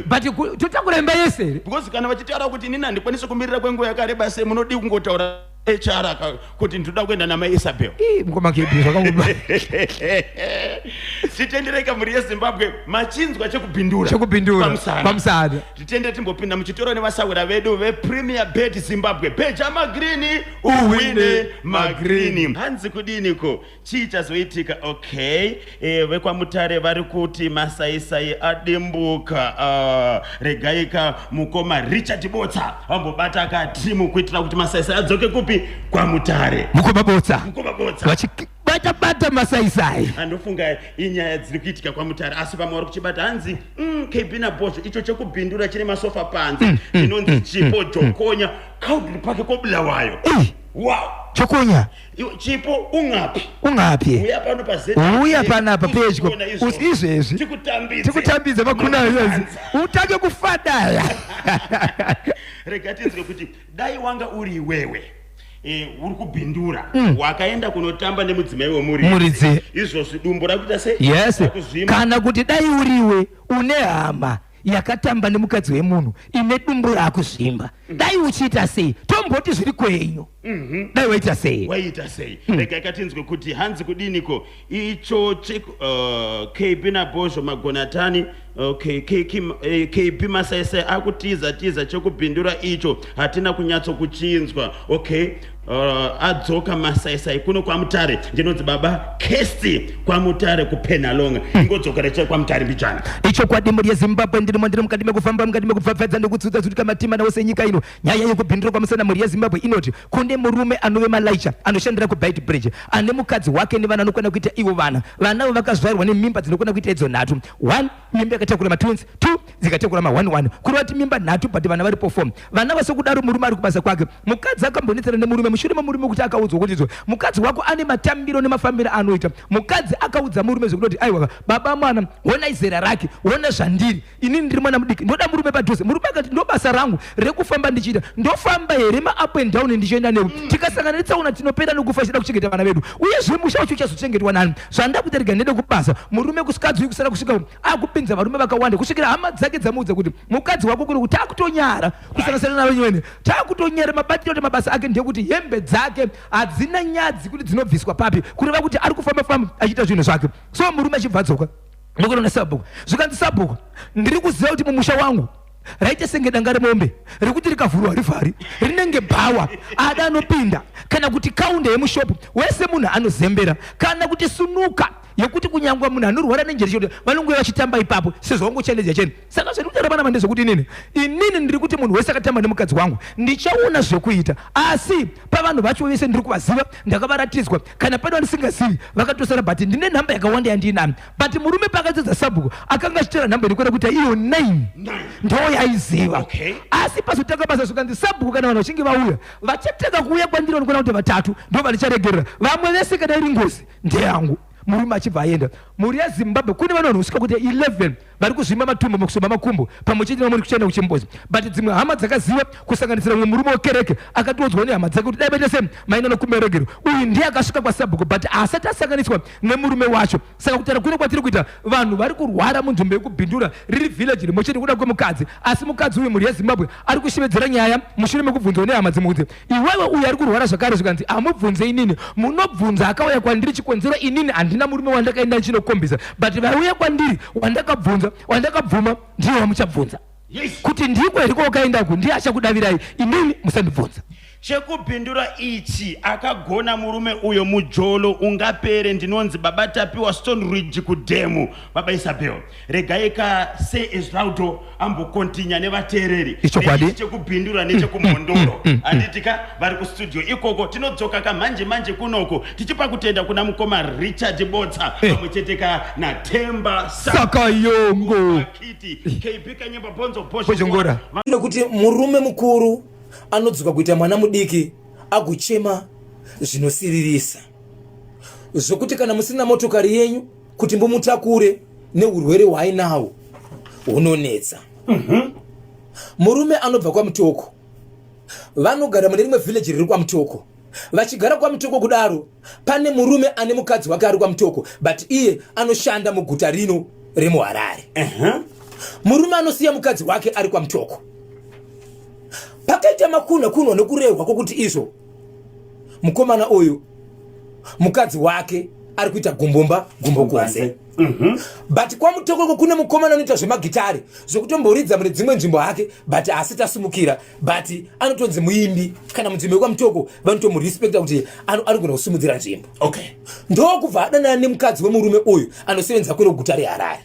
But totakura imba yese here? Because kana vachitaura kuti inini handikwanisi kumirira kwenguva yakareba sei, munodii kungotaura HR kuti ndinoda kuenda namai Isabel? Ii, mukoma KB, zvakaoma. Titendereka mhuri yeZimbabwe, machinzwa chekubhindura. Chekubhindura. Pamusana. Pamusana. Titende timbopinda muchitoro nevasawira vedu vePremier Bet Zimbabwe. Beja magrini uhwine magrini. Hanzi kudiniko, chii chazoitika? Okay, vekwaMutare vari kuti masaisai adimbuka. Regaika mukoma Richard Botsa vambobata katimu kuitira kuti masaisai adzoke kupi? KwaMutare. Mukoma Botsa. Mukoma Botsa. Vachibata bata masaisai. Andofunga inyaya dziri kuitika kwaMutare, asi vamwe vari kuchibata hanzi KB naBhozho, icho chekubhindura chine masofa panze, chinonzi Chipo Jokonya, Cowdray Park koBulawayo. Ei. Wow. Chokunya. Chipo ungapi? Ungapi? Uya pano pa Z. Uya panapa pedyo. Izvezvi. Tikutambidze. Tikutambidze makuna izvezvi. Utange kufadaya. Rega tinzwe kuti dai wanga uri iwewe. E, uri kubhindura mm. Wakaenda kunotamba nemudzimai wemuridzi izvozvi dumbu rakuita sei? Yes. Kana kuti dai uriwe une hama yakatamba nemukadzi wemunhu ine dumbu rakuzvimba mm. Dai uchiita sei? Tomboti zviri kwenyu. Mm -hmm. Dai waita sei? Waita sei? Mm. Rega katinzwe kuti hanzi kudiniko icho KB naBhozho Magonatani. Okay, KB Masaisai akutiza tiza chekubhindura icho hatina kunyatsokuchinzwa. Okay, adzoka Masaisai kuno kwaMutare, ndinonzi baba Kesti kwaMutare kuPenalonga. Ingodzokera chai kwaMutare mbijana. Ichokwadi mhuri yeZimbabwe, ndirimo ndiri mukati mekufamba, mukati mekupfapfadza nekutsutsa tsutika matima nawo senyika ino. Nyaya yekubhindura kwamusana mhuri yeZimbabwe inoti kune murume anove malaicha anoshandira kuBait Bridge ane mukadzi wake nevana anokwana kuita ivo vana. Vana avo vakazvarwa nemimba dzinokwana kuita idzo nhatu. 1 mimba yakatakura matwins, 2 dzikatakura ma 1 1, kureva kuti mimba nhatu but vana varipo 4. Vana vasokudaro murume ari kubasa kwake. Mukadzi akambonetsana nemurume mushure memurume kuti akaudzwa kuti izvo mukadzi wako ane matambiro nemafambiro aanoita. Mukadzi akaudza murume zvekutoti aiwa baba mwana honai zera rake, hona zvandiri, inini ndiri mwana mudiki, ndoda murume padhuze. Murume akati ndobasa rangu rekufamba ndichiita, ndofamba here ma up and down ndichienda newe, tikasangana netsaona tinopera nekufa tichida kuchengeta vana vedu, uyezve musha wacho uchazochengetwa nani? Zvandakuita rega ndiende kubasa. Murume kusikadzi uyu kusara kusvika akupinza varume vakawanda kusvikira hama dzake dzamuudza kuti mukadzi wako kuri kuti takutonyara kusanganisana navanyweni, takutonyara mabatiro kuti mabasa ake ndekuti hembe dzake hadzina nyadzi kuti dzinobviswa papi, kureva kuti ari kufamba famba achiita zvinhu zvake. So murume achibva adzoka ndokuona sabhuku, zvikanzi sabhuku, ndiri kuziva kuti mumusha wangu raita senge danga remombe rekuti rikavhurwa rivhari rinenge bhawa ada anopinda, kana kuti kaunda yemushopu wese munhu anozembera, kana kuti sunuka yekuti kunyangwa munhu anorwara nenjere chete vanonge vachitamba ipapo sezvo wangochalleja chene. Saka zvandiri kutaura panapa ndezvekuti inini ndiri kuti munhu wese akatamba nemukadzi wangu ndichaona zvekuita, asi pavanhu vacho vese ndiri kuvaziva, ndakavaratidzwa, kana pane vandisingazivi vakatosara, but ndine nhamba yakawanda yandiinayo. But murume paakadzidza sabhuku akanga achitora nhamba inokwira kuita iyo 9 ndo yaiziva. Okay. Asi pazotanga basa zvikanzi sabhuku kana vanhu vachinge vauya vachatanga kuuya kwandiri vanokwana kuti vatatu ndo vandicharegerera, vamwe vese kana iri ngozi ndeyangu. Murume achibva aenda. Mhuri yeZimbabwe kune vanhu vanosvika kuita 11 vari kuzvimba matumbu mukusumba makumbo pamwe chete nevamwe kuchienda kuchimbuzi, but dzimwe hama dzakaziva kusanganisira mumwe murume wekereke akatoudzwa nehama dzake kuti dai vaita sei maina nokumbira regero. Uyu ndiye akasvika kwasabhuku but asati asanganiswa nemurume wacho. Saka kutaura kuno kwatiri kuita vanhu vari kurwara munzvimbo yekubhindura riri village rimwe chete kuda kwemukadzi, asi mukadzi uyu mhuri yeZimbabwe ari kushevedzera nyaya mushure mekubvunzwa nehama dzimwe kuti iwewe uyu ari kurwara zvakare, zvikanzi hamubvunze inini, munobvunza akauya kwandiri chikonzero inini handina murume wandakaenda ndichinokombisa, but vaiuya kwandiri wandakabvunza wandakabvuma ndiye wamuchabvunza. Yes. Kuti ndiko here kwawakaenda uku, ndiye achakudavirai, inini musandibvunza. Chekubhindura ichi akagona murume uyo, mujolo ungapere. Ndinonzi baba Tapiwa Stone Ridge kudhemu. Baba Isabel, regai ka se Esraudo ambokontinya nevateereri. Ichokwadi. Neichi chekubhindura nechekumhondoro handiti ka vari kustudio ikoko. Tinodzoka ka manje manje kunoko tichipa kutenda kuna mukoma Richard Botsa pamwe chete ka naThemba Sakayongo Kiti KB Kanyemba Bonzo Bhozhongora. Nekuti murume mukuru anodzoka kuita mwana mudiki agochema zvinosiririsa, zvokuti kana musina motokari yenyu kuti mumutakure neurwere hwaainawo hunonetsa. Murume anobva kwaMutoko, vanogara mune rimwe village riri kwaMutoko. Vachigara kwaMutoko kudaro, pane murume ane mukadzi wake ari kwaMutoko, but iye anoshanda muguta rino remuHarare. Murume anosiya mukadzi wake ari kwaMutoko. Pakaita makunha kunwa nekurehwa kwokuti izvo mukomana uyu mukadzi wake ari kuita gumbomba gumbo kunze. But kwaMutoko kune mukomana anoita zvemagitare zvekutomboridza mune dzimwe nzvimbo hake, but asi tasumukira, but anotonzi muimbi kana munzvimbo yekwaMutoko vanotomurespecta kuti anogona kusimudzira nzvimbo. Okay. Ndokubva adanana nemukadzi wemurume uyu anosevenza kuno guta reHarare.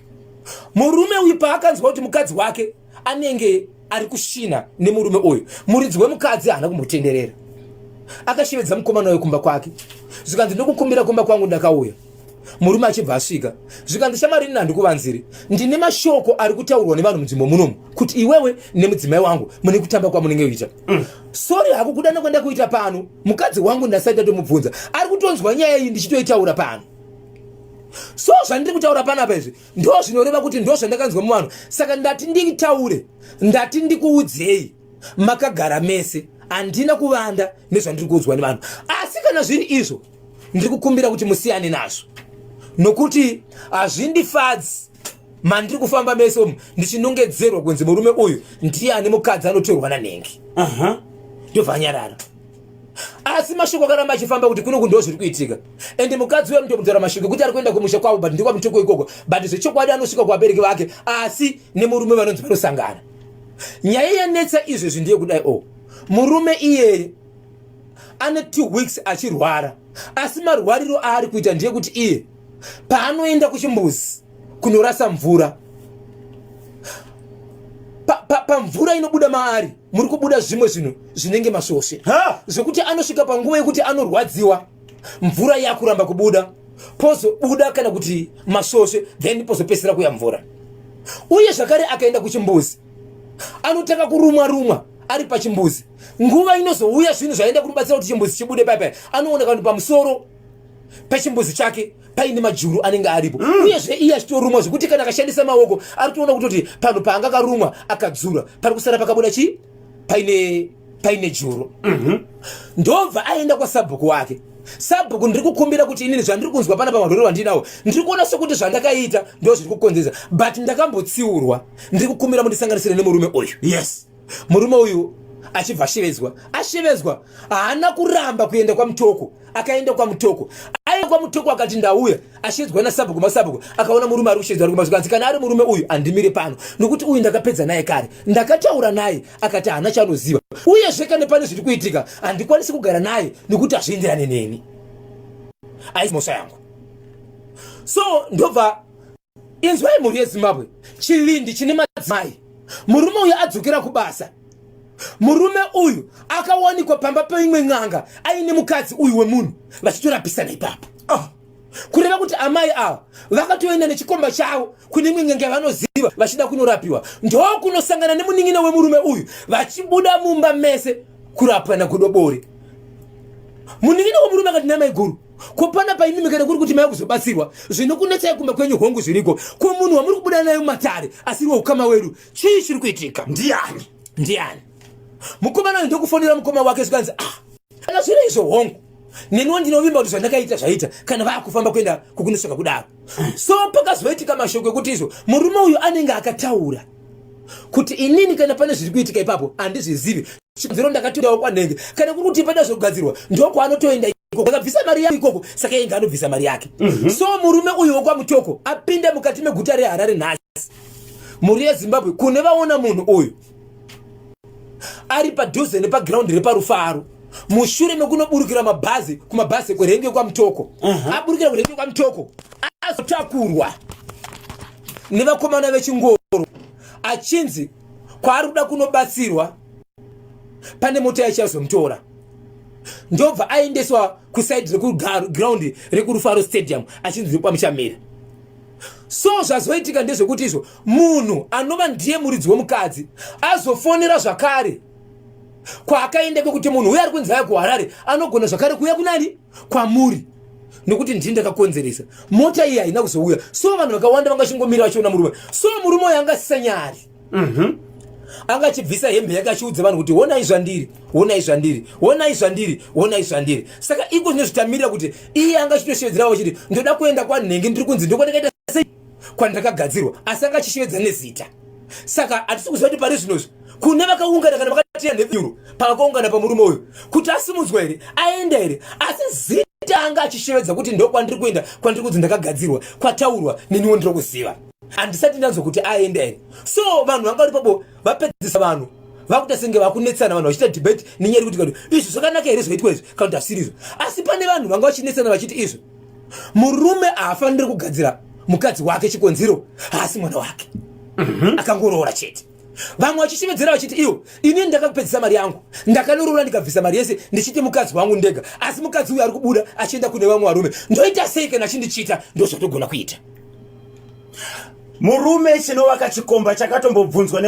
Murume uyu paakanzwa kuti mukadzi wake anenge ari kusvina nemurume uyu, muridzi wemukadzi haana kumbotenderera. Akashevedza mukomana uyu kumba kwake, zvikanzi ndokukumbira kumba kwangu ndakauya. Murume achibva asvika, zvikanzi, shamwari, ini handikuvanziri, ndine mashoko ari kutaurwa nevanhu munzvimbo munomu kuti iwewe nemudzimai wangu mune kutamba kwamunenge kuita. Sorry hako kudana kwanda kuita pano, mukadzi wangu ndasati ndatomubvunza, ari kutonzwa nyaya iyi ndichitoitaura pano. So zvandiri kutaura panapa izvi ndo zvinoreva kuti ndo zvandakanzwa muvanhu, saka ndati nditaure, ndati ndikuudzei makagara mese. Handina kuvanda nezvandiri kuudzwa nevanhu, asi kana zviri izvo, ndiri kukumbira kuti musiyane nazvo, nokuti hazvindifadzi mandiri kufamba mese umu ndichinongedzerwa kunzi murume uyu ndiye ane mukadzi anotorwa nanhengi. Ndobva anyarara, asi mashoko akaramba achifamba kuti kuno kundo zviri kuitika. Ende mukadzi uyu anotomutaura mashoko ekuti ari kuenda kumusha kwavo, but ndekwaMutoko ikoko, but zvechokwadi anosvika kuvabereki vake, asi nemurume vanonzi vanosangana. Nyaya yanetsa izvezvi ndeyekudai o, murume iyeye ane 2 weeks achirwara, asi marwariro aari kuita ndeyekuti iye paanoenda kuchimbuzi kunorasa mvura, pamvura inobuda maari muri kubuda zvimwe zvinhu zvinenge masvosve, zvekuti anosvika panguva yekuti anorwadziwa, mvura yakuramba kubuda, pozobuda kana kuti masvosve, then pozopedzisira kuya mvura. Uye zvakare akaenda kuchimbuzi, anotanga kurumwa rumwa ari pachimbuzi. Nguva inozouya zvinhu zvaenda kunobatsira kuti chimbuzi chibude paipai, anooneka kuti pamusoro pechimbuzi chake paine majuru anenge aripo. Uyezve iye achitorumwa zvekuti kana akashandisa maoko ari kutoona kutoti panhu paanga akarumwa akadzura pari kusara pakabuda chii, paine juru. Ndobva aenda kwasabhuku wake. Sabhuku, ndiri kukumbira kuti inini zvandiri kunzwa pana pamarwere wandinawo, ndiri kuona sekuti zvandakaita ndo zviri kukonzeresa, but ndakambotsiurwa. Ndiri kukumbira mundisanganisire nemurume uyu. Murume uyu achibva ashevedzwa. Ashevedzwa, haana kuramba kuenda kwaMutoko. Akaenda kwaMutoko. Aenda kwaMutoko akati, "Ndauya." Ashevedzwa nasabhuku. Masabhuku akaona murume ari kushevedzwa ari kumazvikanzi, "Kana ari murume uyu, handimire pano, nokuti uyu ndakapedza naye kare. Ndakataura naye akati haana chaanoziva. Uyezve kana pane zviri kuitika, handikwanisi kugara naye nekuti hazvienderane neni, aisi mhosva yangu." So ndobva inzwai, mhuri yeZimbabwe, chivindi chine madzimai. Murume uyu adzokera kubasa, murume uyu akawanikwa pamba peimwe n'anga aine mukadzi uyu wemunhu vachitorapisana ipapo. Oh. Kureva kuti amai ava vakatoenda nechikomba chavo kune imwe n'anga yavanoziva vachida kunorapiwa, ndokunosangana nemunin'ina wemurume uyu vachibuda mumba mese kurapwa nagodobori. Munin'ina wemurume akati, "Namai guru, ko pana paimimi kana kuri kuti mai kuzobatsirwa zvinokunetsai kumba kwenyu, hongu zviriko, ko munhu wamuri kubuda naye mumatare asiri weukama wedu, chii chiri kuitika?" Ndiani? Ndiani? Mukomana uyu ndokufonera mukoma wake, zvikanzi, "Ah, kana zviri izvo, hongu, neniwo ndinovimba kuti zvandakaita zvaita kana vaakufamba kuenda kukunosvika kudaro." So pakazoitika mashoko ekuti izvo murume uyu anenge akataura kuti, "Inini kana pane zviri kuitika ipapo handizvizivi, chikonzero ndakatoendawo kwanhenge. Kana kuri kuti pada zvokugadzirwa, ndokwaanotoenda ikoko, akabvisa mari yake ikoko." Saka inge anobvisa mari yake. So murume uyu wokwaMutoko apinda mukati meguta reHarare nhasi. Mhuri yeZimbabwe, kune vaona munhu uyu ari padhuze nepagiraundi repaRufaro mushure mekunoburukira mabhazi kumabhazi ekwerenge kwaMutoko. Aburukira kurenge kwaMutoko, azotakurwa nevakomana vechingoro achinzi kwaari kuda kunobatsirwa pane mota yachiazomutora. Ndobva aendeswa kusaidi rekugiraundi rekuRufaro Stadium achinzi kwaMuchamira. So zvazoitika ndezvekuti izvo munhu anova ndiye muridzi wemukadzi azofonera zvakare kwaakaenda kwekuti munhu uyo ari kunzi aya kuHarare anogona zvakare kuuya kunani kwamuri, nokuti ndini ndakakonzeresa. Mota iyi haina kuzouya. So vanhu vakawanda vangachingomira vachiona murume. So murume uyo angasisanyari, anga achibvisa hembe yake achiudza vanhu kuti, "Honai zvandiri, honai zvandiri, honai zvandiri, honai zvandiri." Saka iko zvino zvitamirira kuti iye anga achitoshevedzera vachiti, "Ndoda kuenda kwanhenge, ndiri kunzi ndokwandakaita sei, kwandakagadzirwa," asi anga achishevedza nezita. Saka hatisi kuziva kuti pari zvinozvi kune vakaungana kana vakateya nhepfenyuro pavakaungana pamurume uyu kuti asimudzwa here, aenda here, asi zita anga achishevedza kuti, "Ndokwandiri kuenda, kwandiri kunzi ndakagadzirwa, kwataurwa neniwo ndiri kuziva." Handisati ndanzwa kuti aenda here. So vanhu vanga vari papo vapedzisa, vanhu vakuita senge vakunetsana, vanhu vachiita debate nenyaya yekuti kati izvi zvakanaka here zvaitwa izvi kana kuti hasirizvo. Asi pane vanhu vanga vachinetsana vachiti izvo murume haafaniri kugadzira mukadzi wake, chikonzero haasi mwana wake, akangoroora chete. Vamwe vachishevedzera vachiti iwo, ini ndakapedzisa mari yangu, ndakanoroora ndikabvisa mari yese ndichiti mukadzi wangu ndega, asi mukadzi uyu ari kubuda achienda kune vamwe varume. Ndoita sei kana achindichita? Ndozvatogona kuita. Murume chinovaka chikomba chakatombobvunzwa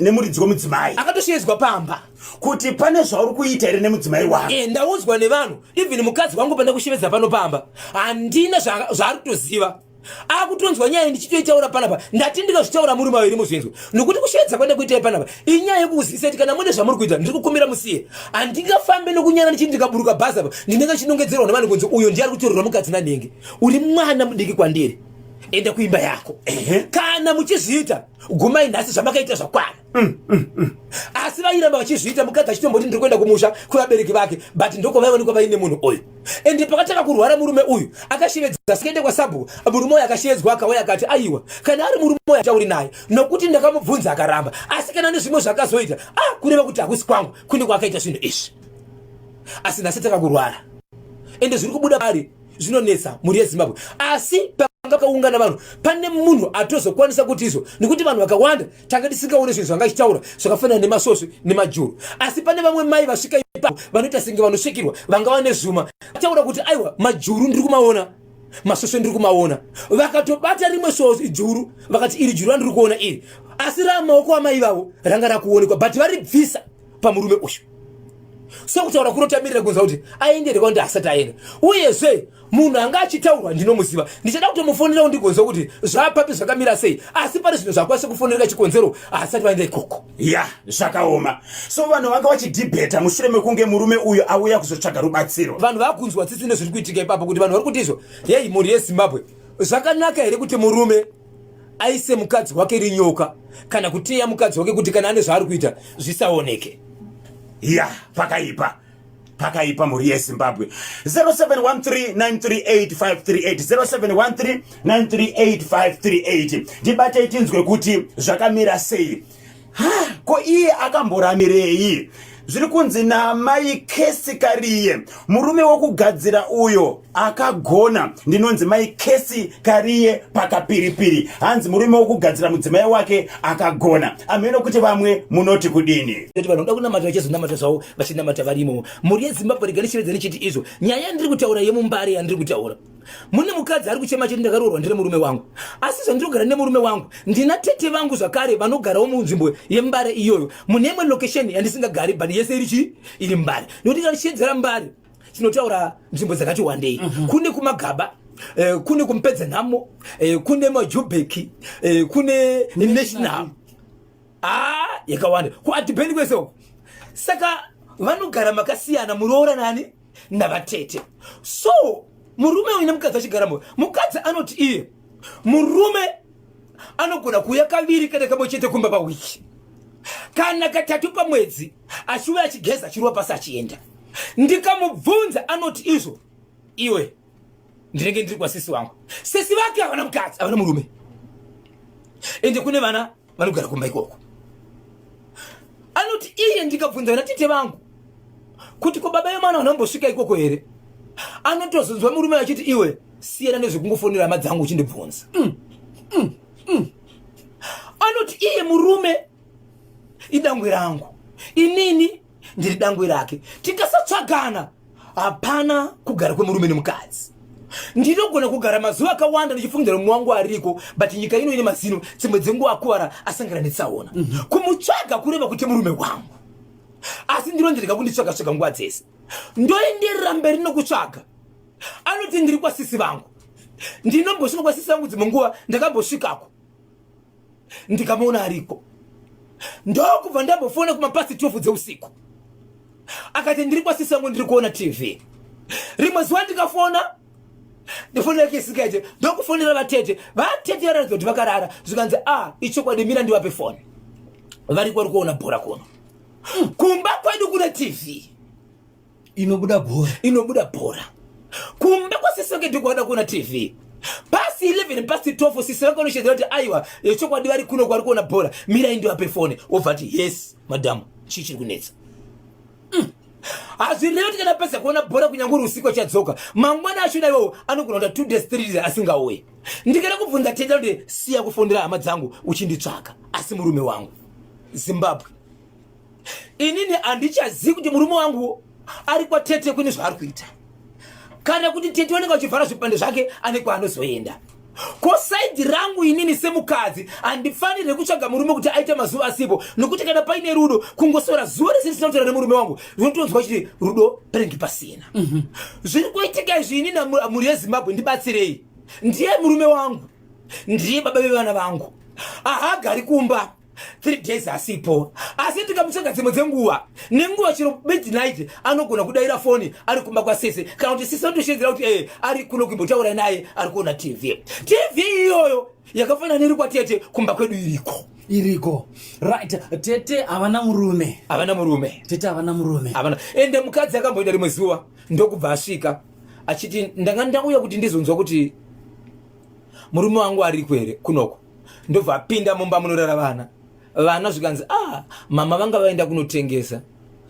nemuridzi wemudzimai. Akatoshevedzwa pamba. Kuti pane zvauri kuita here nemudzimai wako? E, ndaudzwa nevanhu, even mukadzi wangu pandakushevedza pano pamba handina zvaari kutoziva. Akutonzwa nyaya ndichitoitaura panapa. Ndati ndikazvitaura muri maviri muzvinzwe, nokuti kushevedza kwanda kuitai panapa inyaya yekuzivisa kuti kana mune zvamuri kuita ndiri kukumbira musiye. Handingafambe nokunyara ndichiti ndikaburuka bhazi apa ndinenge ndichinongedzerwa nevanhu kunzi uyo ndiye ari kutorerwa mukadzi nanenge. Uri mwana mudiki kwandiri, enda kuimba yako. Kana muchizviita gumai nhasi, zvamakaita zvakwana. Asi vairamba vachizviita, mukadzi achitomboti ndiri kuenda kumusha kwevabereki vake, but ndokwavaiwanikwa vaine munhu uyu. Ende pakatanga kurwara murume uyu akashevedza sikaende kwasabhuku. Murume uyu akashevedzwa akauya akati aiwa, kana ari murume uyu atauri naye nokuti ndakamubvunza akaramba, asi kana nezvimwe zvakazoita kureva kuti hakusi kwangu kune kwaakaita zvinhu izvi. Asi nhasi tanga kurwara ende zviri kubuda pari zvinonetsa mhuri yeZimbabwe. Asi panga pakaungana vanhu, pane munhu atozokwanisa kuti izvo, nekuti vanhu vakawanda tanga tisingaone zvinhu zvanga achitaura zvakafanana nemasvosve nemajuru. Asi pane vamwe mai vasvika ipapo vanoita senge vanosvikirwa, vanga vane zvuma, taura kuti aiwa, majuru ndiri kumaona, masvosve ndiri kumaona. Vakatobata rimwe svosve juru vakati iri juru randiri kuona iri, asi ramaoko amai vavo ranga rakuonekwa, but varibvisa pamurume uyu. So kutaura kunotamirira kunzwa kuti aendere kwandi asati aenda. Uyezve munhu anga achitaurwa ndinomuziva, ndichada kutomufonera ndigonzwa kuti zvapapi zvakamira sei, asi pane zvinhu zvakwanisa kufonereka chikonzero asati vaenda ikoko. Ya, zvakaoma. So vanhu vanga vachidhibheta mushure mekunge murume uyu auya kuzotsvaga rubatsiro. Vanhu vakunzwa tsitsi nezviri kuitika ipapo, kuti vanhu vari kuti izvo, hei mhuri yeZimbabwe, zvakanaka here kuti murume aise mukadzi wake rinyoka kana kuteya mukadzi wake kuti kana ane zvaari kuita zvisaoneke? Ya, pakaipa, pakaipa mhuri yeZimbabwe. 0713938538, 0713938538, ndibatei tinzwe kuti zvakamira sei. Ha, ko iye akamboramirei? Zviri kunzi namai Kesi Kariye, murume wokugadzira uyo akagona. Ndinonzi mai Kesi Kariye pakapiripiri. Hanzi murume wokugadzira mudzimai wake akagona. Ameno kuti vamwe munoti kudini? Kuti vanhu vanoda kunamata vachizonamata zvavo, vachinamata varimo. Mhuri yeZimbabwe, rega ndichivedza ndichiti izvo nyaya yandiri kutaura yemuMbare yandiri kutaura, mune mukadzi ari kuchema chiti ndakaroorwa ndine murume wangu, asi zvandiri kugara nemurume wangu ndina tete vangu zvakare vanogarawo munzvimbo yeMbare iyoyo, mune imwe location yandisingagari, but yese iri chii, iri Mbare. Nekuti kana tichiedzera Mbare tinotaura nzvimbo dzakati wandei. Kune kuMagaba, kune kuMupedza Nhamo, kune Majubeki, kune National, yakawanda, kuAdibeni, kwese uko. Saka vanogara makasiyana, muroora nani navatete. So murume uyu nemukadzi achigaramo, mukadzi anoti iye murume anogona kuuya kaviri kana kamwe chete kumba pawiki, kana katatu pamwedzi, achiuya achigeza, achirova pasi, achienda. Ndikamubvunza anoti izvo, iwe ndinenge ndiri kwasisi wangu. Sisi vake havana mukadzi, havana murume, ende kune vana vanogara kumba ikoko. Anoti iye ndikabvunza vana tete vangu kuti ko baba yemwana vanambosvika ikoko here, anotozonzwa murume achiti iwe siyana nezvekungofonera hama dzangu uchindibvunza. Anoti iye murume idangwe rangu, inini ndiri dangwe rake, tikasatsvagana hapana kugara kwemurume nemukadzi. Ndinogona kugara mazuva akawanda ndichifungidzira mumwe wangu ariko, but nyika ino ine mazino, dzimwe dzenguva akuvara, asangana netsaona. Kumutsvaga kureva kuti murume wangu, asi ndinondirega kunditsvaga tsvaga nguva dzese, ndoenderera mberi nokutsvaga. Anoti ndiri kwasisi vangu, ndinombosvika kwasisi vangu dzimwe nguva, ndakambosvikako ndikamuona ariko, ndokubva ndambofona kumapasi 12 dzeusiku, akati ndiri kwasisi vangu, ndiri kuona TV. Rimwe zuva ndikafona, ndifoni yake isingaite, ndokufonera vatete. Vatete varatidza kuti vakarara, zvikanzi a ichokwadi, mira ndivape foni, variko vari kuona bhora kuno. Kumba kwedu kune TV inobuda bhora, inobuda bhora. Kumba kwasisi vake ndiko kuona TV pasi 11 pasi 12. Sisi vake vanoshedzera kuti aiwa, chokwadi vari kuno kwari kuona bhora, mirai ndivape foni. Wobva ati yes madhamu, chii chiri kunetsa? Hazvirevi kuti kana pesa kuona bhora kunyange uri usiku achadzoka mangwana achona iwowo. Anogona kuita 2 days, 3 days asingauye. Ndikada kubvunza tete kuti siya kufonera hama dzangu uchinditsvaka, asi murume wangu. Zimbabwe. Inini handichazivi kuti murume wangu ari kwatete kune zvaari kuita, kana kuti tete vanenge vachivhara zvipande zvake ane kwaanozoenda. Ko saidi rangu inini semukadzi handifanirwe kutsvaga murume kuti aite mazuva asipo, nokuti kana paine rudo kungosora zuva rese risina kutaura nemurume wangu ndinotonzwa chiti rudo panenge pasina. Zviri kuitika izvi inini mhuri yeZimbabwe ndibatsirei. Ndiye murume wangu, ndiye baba vevana vangu, haagari kumba 3 days asipo, asi ndikamutsvaga dzimwe dzenguva nenguva chero midnight anogona kudaira foni ari kumba kwasese, kana kuti sisi vanotoshedzera kuti ari kuno kuimbotaura naye ari kuona TV. TV iyoyo yakafanana neri kwatete, kumba kwedu iriko. Iriko, right. Tete havana murume? Havana murume. Tete havana murume. Havana. Ende mukadzi akamboenda rimwe zuva ndokubva asvika achiti, "Ndanga ndauya kuti ndizonzwa kuti murume wangu ariko here kunoko." Ndobva apinda mumba munorara vana. Vana zvikanzi, "Ah, mama vanga vaenda kunotengesa,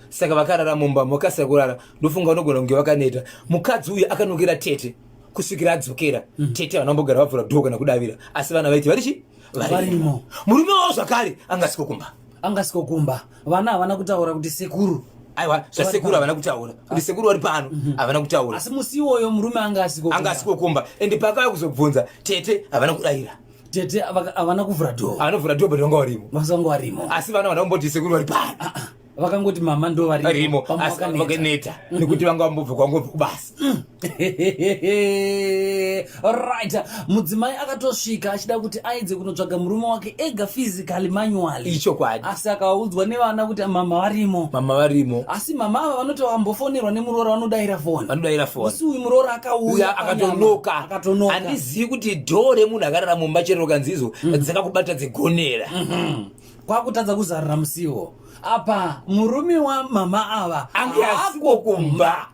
saka vakarara mumba, vakasira kurara. Ndofunga unogona kunge vakaneta." Mukadzi uyu akanokera tete kusvikira adzokera. Tete vana vambogara vavhura dhoo kana kudavira, asi vana vaiti varichi? Varimo. Murume wavo zvakare angasiko kumba. Angasiko kumba. Vana havana kutaura kuti sekuru? Aiwa, zvasekuru havana kutaura kuti sekuru vari pano, havana kutaura. Asi musi iwoyo murume anga asiko? Anga asiko kumba. Ende paakauya kuzobvunza, tete havana kudayira. Tete havana kuvhura dhoo? Havana kuvhura dhoo, but vanga varimo. Vanga varimo. Asi vana vana kumboti sekuru vari pano. Ah, ah. Vakangoti mama ndo varimo, asi vakaneta nekuti vanga vambobva kwangobva kubasa. Right, mudzimai akatosvika achida kuti aedze kunotsvaga murume wake ega physically, manually. Ichokwadi. Asi akaudzwa nevana kuti mama varimo. Mama varimo. Asi mama ava vanoti vambofonerwa nemuroora, vanodayira foni. Vanodayira foni. Musi uyu muroora akauya. Akatonoka. Akatonoka. Handizivi kuti dhoo remunhu akarara mumba chero kanzizo dzakakubata dzegonera. Kwakutadza kuzarura musiwo. Apa murume wamama ava ange asiko kumba.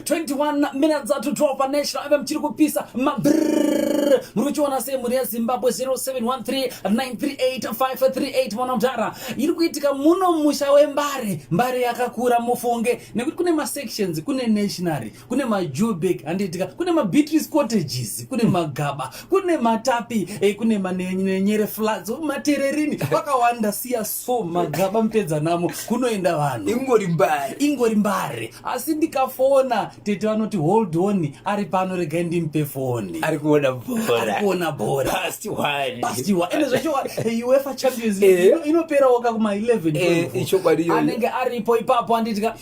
21 minutes to 12 paNational FM. Chiri kupisa mabrrr. Muri kuchiona sei, mhuri yeZimbabwe? 0713 938 538. Mwana mudhara, iri kuitika muno musha weMbare. Mbare yakakura mufunge, nekuti kune masections, kune Nationary, kune maJubek, handiitika, kune maBeatrice Cottages, kune Magaba, kune Matapi, kune maNenyere Flats, Matererini, kwakawanda. Siya so Magaba, mupedza namo kunoenda vanhu. Ingori Mbare. Ingori Mbare. Asi ndikafona tete vanoti, "Hold on, ari pano, regai ndimupe foni." Ari kuona bhora. Ari kuona bhora. Past one. Past one. Ende zvacho UEFA Champions League inoperawo ka kuma 11. Ichokwadi iyoyo. Anenge aripo ipapo, handitika?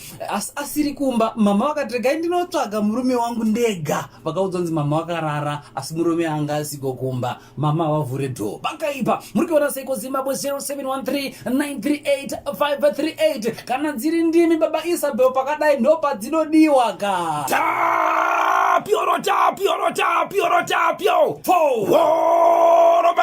Asiri kumba, mama vakati, "Regai ndinotsvaga murume wangu ndega." Vakaudzwa kunzi mama vakarara, asi murume anga asiko kumba. Mama vavhure dhoo. Pakaipa. Muri kuona seiko, Zimbabwe? 0713 938 538. Kana dziri ndimi, baba Isabel, pakadai ndo padzinodiwa ka. Tapio, tapio, tapio, tapio. Four.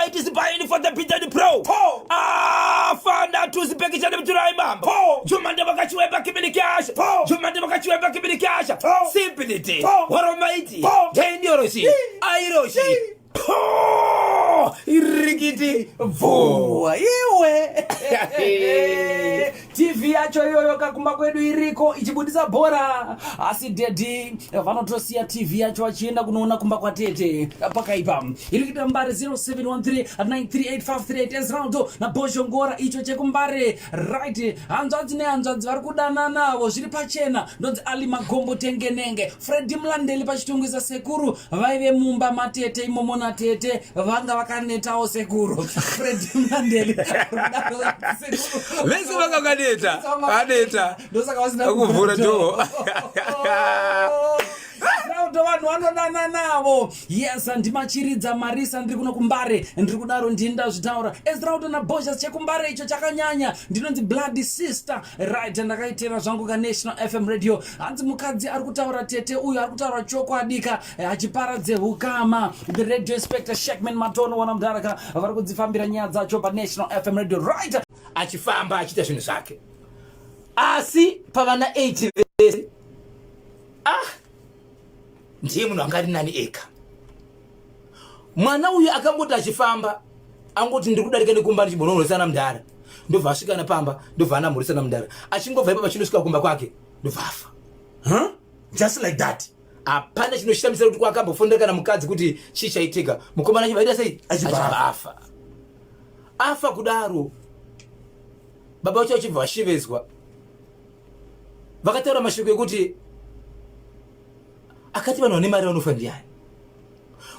It is buying for the beaten pro. Four. Afanda tuzipekishane mturai mambo. Four. Jumande wakachiweba kibili kasha. Four. Jumande wakachiweba kibili kasha. Four. Simpility. Four. Horomaiti. Four. Tendioroshi. Airoshi. Po. Irikiti. Bvuwa iwe, TV yacho iyoyo kakumba kwedu iriko ichibudisa bhora, asi daddy vanotosiya TV yacho vachienda kunoona kumba kwatete. Pakaipa. Iri kuita Mbare. 0713 938 Esraldo naBhozhongora, icho chekuMbare, right. Hanzvadzi nehanzvadzi vari kudana navo zviri pachena. Ndonzi Ali Magombo Tengenenge, Fredi Mulandeli paChitungwiza. Sekuru vaive mumba matete imomo natete vanga vakanetawo. Sekuru Fredi Mulandeli. Vese vanga vakaneta. Vaneta. Ndosaka vasina kuvhura door. Rauto, vanhu vanodana navo. Yes, ndimachiridza Marisa, ndiri kuno kuMbare, ndiri kudaro, ndini ndazvitaura. Esrauto naBoshas, chekuMbare icho chakanyanya. Ndinonzi Bloody Sister, right. Ndakaitera zvangu kaNational FM Radio. Hanzi mukadzi ari kutaura, tete uyu ari kutaura chokwadi ka, achiparadze ukama. The radio inspector Shekman Matono, wana mudaraka vari kudzifambira nyaya dzacho paNational FM Radio, right. Achifamba achiita zvinhu zvake, asi pavana 8 vese, ah, ndiye munhu anga ari nani ega. Mwana uyu akangoti achifamba, angoti, "Ndiri kudarika nekumba ndichimbonohoresana mudhara," ndobva asvika napamba, ndobva anamhoresana mudhara. Achingobva ipapa chinosvika kumba kwake, ndobva afa. Huh? Just like that? Hapana chinoshamisa kuti kwakambofonera kana mukadzi kuti chii chaitika. Mukomana achibva aita sei? Achibva Achibva afa. Afa kudaro, baba vacho vachibva vashevedzwa, vakataura mashoko ekuti akati vanhu vane mari vanofa ndiani?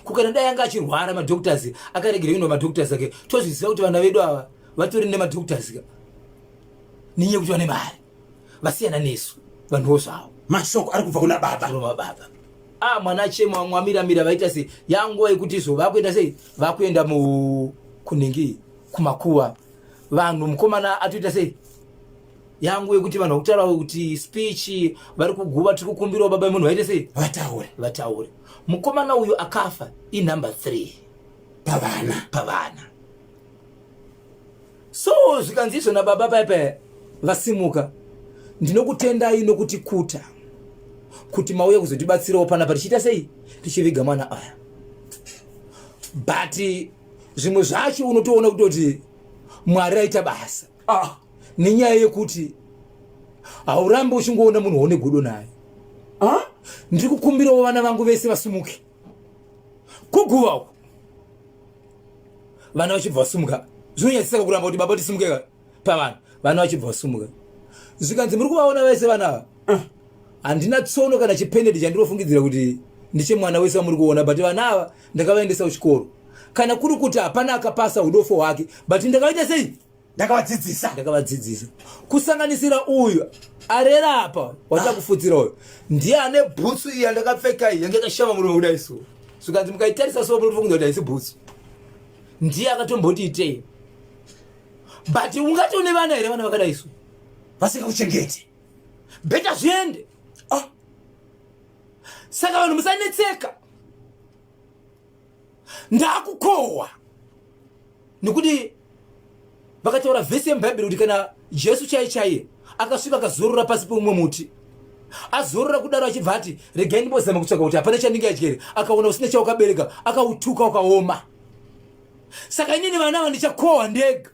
Kukana dai anga achirwara, madoctors akaregera kuenda madoctors ake. Tozviziva kuti vana vedu ava vatori nemadoctors ka, nenyaya yekuti vane mari, vasiyana nesu vanhuwo zvavo. Mashoko ari kubva kuna baba. Rova baba. Ah, mwana achema, vamwe vamiramira, vaita sei, yanguva yekuti izvo vakuenda sei, vakuenda mu kunhingi kumakuva vanhu. Mukomana atoita sei, yangu yekuti vanhu vakutaura kuti speech vari kuguva, tiri kukumbirawo baba vemunhu vaite sei, vataure. Vataure. Mukomana uyu akafa inumber 3 pavana. Pavana. So zvikanzi izvo nababa paya vasimuka, "Ndinokutendai nokuti kuta kuti mauya kuzotibatsirawo panapa tichiita sei, tichiviga mwana aya. But zvimwe zvacho unotoona kutoti Mwari aita basa." Ah. Nenyaya yekuti haurambi uchingoona munhu waune godo naye. Ah? Ndiri kukumbirawo vana vangu vese vasimuke kuguva uku. Vana vachibva vasumuka. Zvinonyadzisaka kuramba kuti baba tisimuke pavanhu. Vana vachibva vasumuka, zvikanzi, "Muri kuvaona vese vana ava? Handina tsono kana chipenedi chandinofungidzira kuti ndichemwana wese wamuri kuona, but vana ava ndakavaendesa kuchikoro. Kana kuri kuti hapana akapasa, udofo hwake, but ndakavaita sei? Ndakavadzidzisa. Ndakavadzidzisa, kusanganisira uyu arera apa wachakufutsira uyu. Ndiye ane bhutsu iyi yandakapfeka iyi, yange yakashama murume kudai so." Zvikanzi, "Mukaitarisa so munotofungidzira kuti haisi bhutsu. Ndiye akatomboti itei." But ungati une vana here, vana vakadai so? Vasingakuchengeti. Better zviende. Ah. Saka vanhu musanetseka, ndakukohwa, nekuti vakataura vhesi yemubhaibheri kuti kana Jesu chai chaiye akasvika akazorora pasi peumwe muti, azorora kudaro achibva ati, "Regai ndimbozama kutsvaga kuti hapana chandingadye here." Akaona usina chaukabereka, akautuka ukaoma. Saka inini vana ava ndichakohwa ndega.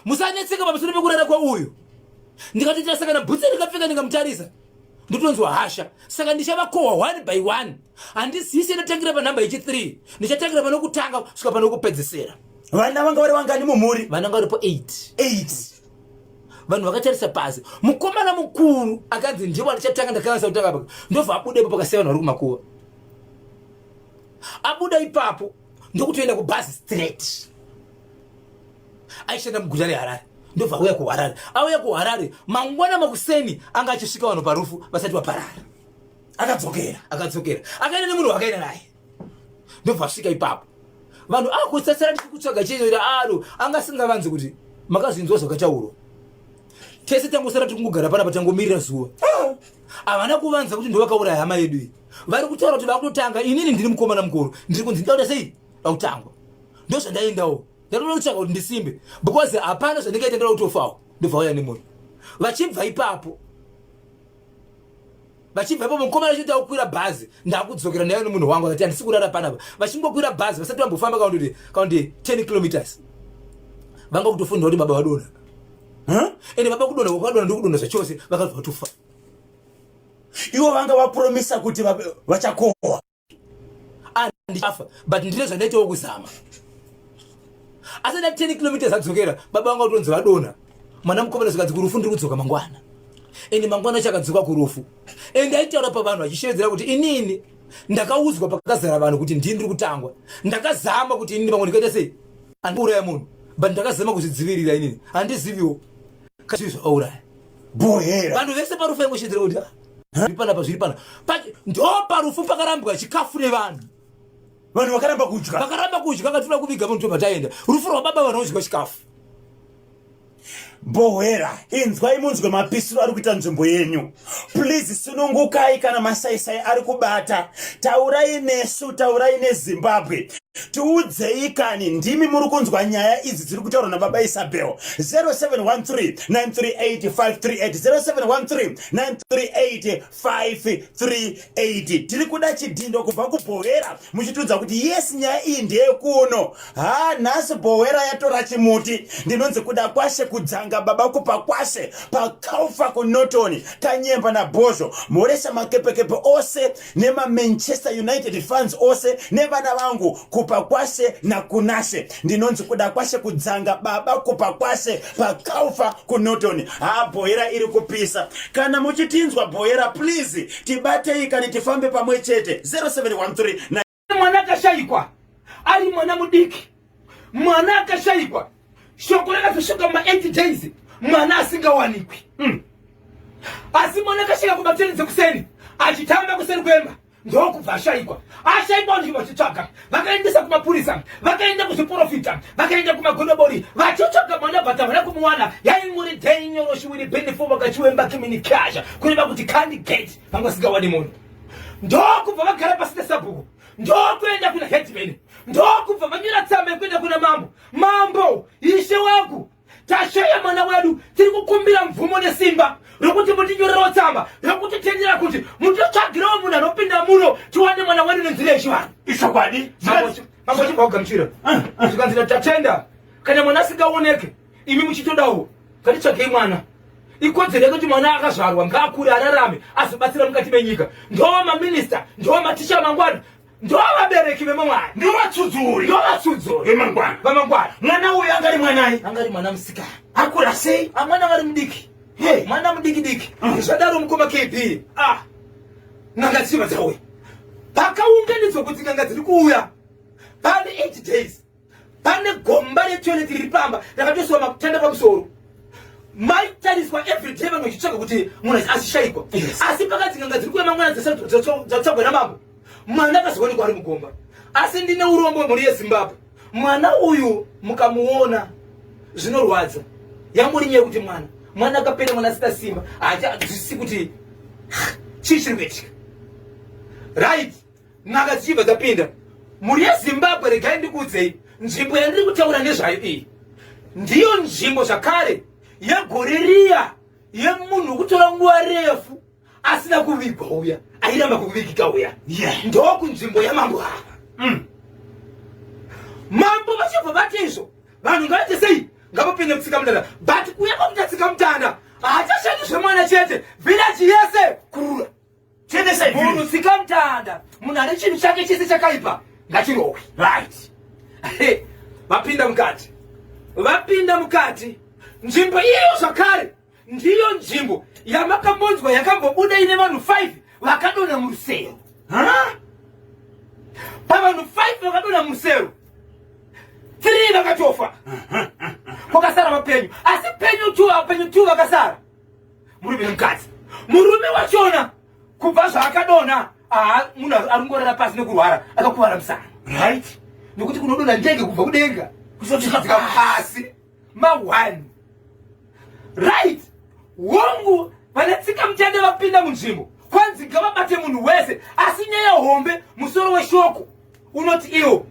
Musanetseka pamusoro pekurara kwauyu. Ndikatoita saka nabhutsi ndikapfeka, ndikamutarisa ndotonzwa hasha. Saka ndichavakohwa one by one. Handisisi ndotangira panhamba yechi3, ndichatangira panokutanga kusvika panokupedzesera. Vana vanga vari vangani mumhuri? Vana vanga varipo 8. 8. Vanhu vakatarisa pasi. Mukomana mukuru akanzi ndiwo andichatanga, ndakanganisa kutanga apa, ndobva abuda ipo pakasiya vanhu vari kumakuva. Abuda ipapo ndokutoenda kubhazi straight. Aishanda muguta reHarare, ndobva auya kuHarare. Auya kuHarare mangwana makuseni, anga achisvika vanhu parufu vasati vaparara. Akadzokera. Akadzokera, akaenda nemunhu wakaenda naye, ndobva asvika ipapo vanhu akutsasira, "Tiri kutsvaga chii?" Aro anga asingavanzi kuti makazvinzwa zvakataurwa. Tese tangosara tiri kungogara panapa, tangomirira zuva. Havana kuvanza kuti ndovakauraya hama yedu iyi. Vari kutaura kuti vakutotanga. Inini ndiri mukomana mukuru, ndiri kunzi ndauda sei, ndakutangwa. Ndozvandaendawo, ndatoda kutsvaga kuti ndisimbe, because hapana zvandingaita, ndoda kutofawo. Ndobva uya nemunhu, vachibva ipapo, vachibva ipapo mukomana achiti akukwira bhazi, "Ndakudzokera nayo nemunhu wangu." Akati, "Handisi kurara panapa." Vachingokwira bhazi, vasati vambofamba kana kuti 10 kilometers, vanga kutofunira kuti baba vadonha. Ende baba kudonha kwakadonha, ndokudonha zvachose, vakabva vatofa. Ivo vanga vapromisa kuti vachakohwa. Andichafa, but ndine zvandaitawo kuzama. Asi da 10 kilometers adzokera, baba vanga kutonzi vadonha. Mwana mukomana zvikanzi, "Kurufu ndiri kudzoka mangwana." Ende mangwana chakadzoka kurufu. Ende aitaura pavanhu achishevedzera kuti, "Inini ndakaudzwa pakazara vanhu kuti ndini ndiri kutangwa. Ndakazama kuti inini pamwe ndikaita sei, andiuraya munhu, but ndakazama kuzvidzivirira. Inini handiziviwo kazvii zvakauraya." Bhohera. Vanhu vese parufu vaingoshedzera kuti, "Ah, zviri panapa, zviri pana." Ndo parufu pakarambwa chikafu nevanhu. Vanhu vakaramba kudya. Vakaramba kudya, katoda kuviga munhu, tobva taenda rufu rwababa, vanodya chikafu. Bhohera, inzwai munzwe mapisiro ari kuita nzvimbo yenyu. Please sunungukai. Kana masaisai ari kubata, taurai nesu, taurai neZimbabwe, tiudzei kani. Ndimi muri kunzwa nyaya idzi dziri kutaurwa nababa Isabel. 0713 938 538, 0713 938 538. Tiri kuda chidhindo kubva kuBhohera, muchitiudza kuti yes, nyaya iyi ndeyekuno. Ha, nhasi Bhohera yatora chimuti. Ndinonzi Kuda Kwashe Kudzanga, baba kupa Kwashe pakaufa kuNorton Kanyemba naBhozho. Mhoresa makepekepe ose nemaManchester United fans ose nevana vangu. Ku Kupakwashe naKunashe. Ndinonzi Kudakwashe Kudzanga baba Kupakwashe paKaufa kuNorton. Haa bhoera iri kupisa. Kana muchitinzwa bhoera please tibatei kani tifambe pamwe chete 0713 Mwana akashayikwa ari mwana mudiki, mwana akashayikwa, shoko rakazosvika muma 8 days mwana asingawanikwi. Asi mwana akashayika kumateni dzekuseni achitamba kuseri kwemba ndokubva ashayikwa. Ashayikwa vanhu vachitsvaga, vakaendesa kumapurisa, vakaenda kuzviporofita, vakaenda kumagodobori vachitsvaga mwana, but havana kumuwana. Yaingori dei nyoro shiwiri benefo vakachiwemba kiminikasha, kureva kuti kandi gate vanga vasingawani munhu. Ndokubva vagara pasi nesabhuku, ndokuenda kuna headman, ndokubva vanyora tsamba yekuenda kuna mambo. Mambo, ishe wangu, tashaya mwana wedu, tiri kukumbira mvumo nesimba rokuti mutinyorerawo tsamba rokutitendera kuti mutotsvagirawo munhu anopinda muno tiwane mwana wedu nenzira yechivanhu. Ichokwadi. Mambo chibva kugamuchira zvikanzi tatenda, kana mwana asingaoneke imi muchitodawo ngatitsvagei mwana. Ikodzero yekuti mwana akazvarwa ngaakure ararame azobatsira mukati menyika. Ndova maminista, ndova maticha mangwana, ndova vabereki vemangwana, Ndovatsudzuri ndovatsudzuri vemangwana. Vamangwana. Mwana uyu angari mwanai? Angari mwana musikana. Akura sei? Mwana vari mudiki. Hey. Mwana mudiki diki. Zvadaro mukoma KB. N'anga dzichibva dzauya. Pakaunganidzwa kuti n'anga dziri kuuya. Pane 8 days. Pane gomba retoilet riri pamba rakatoiswa matanda pamusoro. Maitariswa everyday vanhu vachitsvaga kuti munhu asishaikwa. Asi pakati n'anga dziri kuuya mangwana dzatsvagwa namambo. Mwana akazoonekwa ari mugomba. Asi ndine urombo mhuri yeZimbabwe. Mwana uyu mukamuona zvinorwadza. Yangori nyaya yekuti mwana akapera, mwana asina simba, haachazwisisi kuti chii chiri kuitika. Right, n'anga dzichibva dzapinda. Mhuri yeZimbabwe, regai ndikuudzei, nzvimbo yandiri kutaura nezvayo iyi ndiyo nzvimbo zvakare yegore riya yemunhu wekutora nguva refu asina kuvigwa uya, airamba kuvigika uya. Ndokunzvimbo yamambo ava. Mambo vachibva vati izvo vanhu ngavaite sei, ngavapinde mutsika mutanda. But kuya kwakuita tsika mutanda haachashandi zvemwana chete, village yese kurura. Chenesa Munhu tsika mutanda, munhu ane chinhu chake chese chakaipa ngachirohwe. Right. Vapinda mukati, vapinda mukati. Nzvimbo iyoyo zvakare ndiyo nzvimbo yamakambonzwa yakambobuda ine vanhu 5 vakadonha murusero. Pavanhu 5 vakadonha murusero, 3 vakatofa, kwakasara vapenyu. Asi penyu 2, penyu 2 vakasara murume nemukadzi. Murume wachona kubva zvaakadonha, munhu arongorera pasi nekurwara, akakuvara musana. Right. Nekuti kunodonha ndege kubva kudenga kusvika pasi ma1. Right. Hongu vane tsika mutende vapinda munzvimbo, kwanzi ngavabate munhu wese. Asi nyaya hombe, musoro weshoko unoti iwo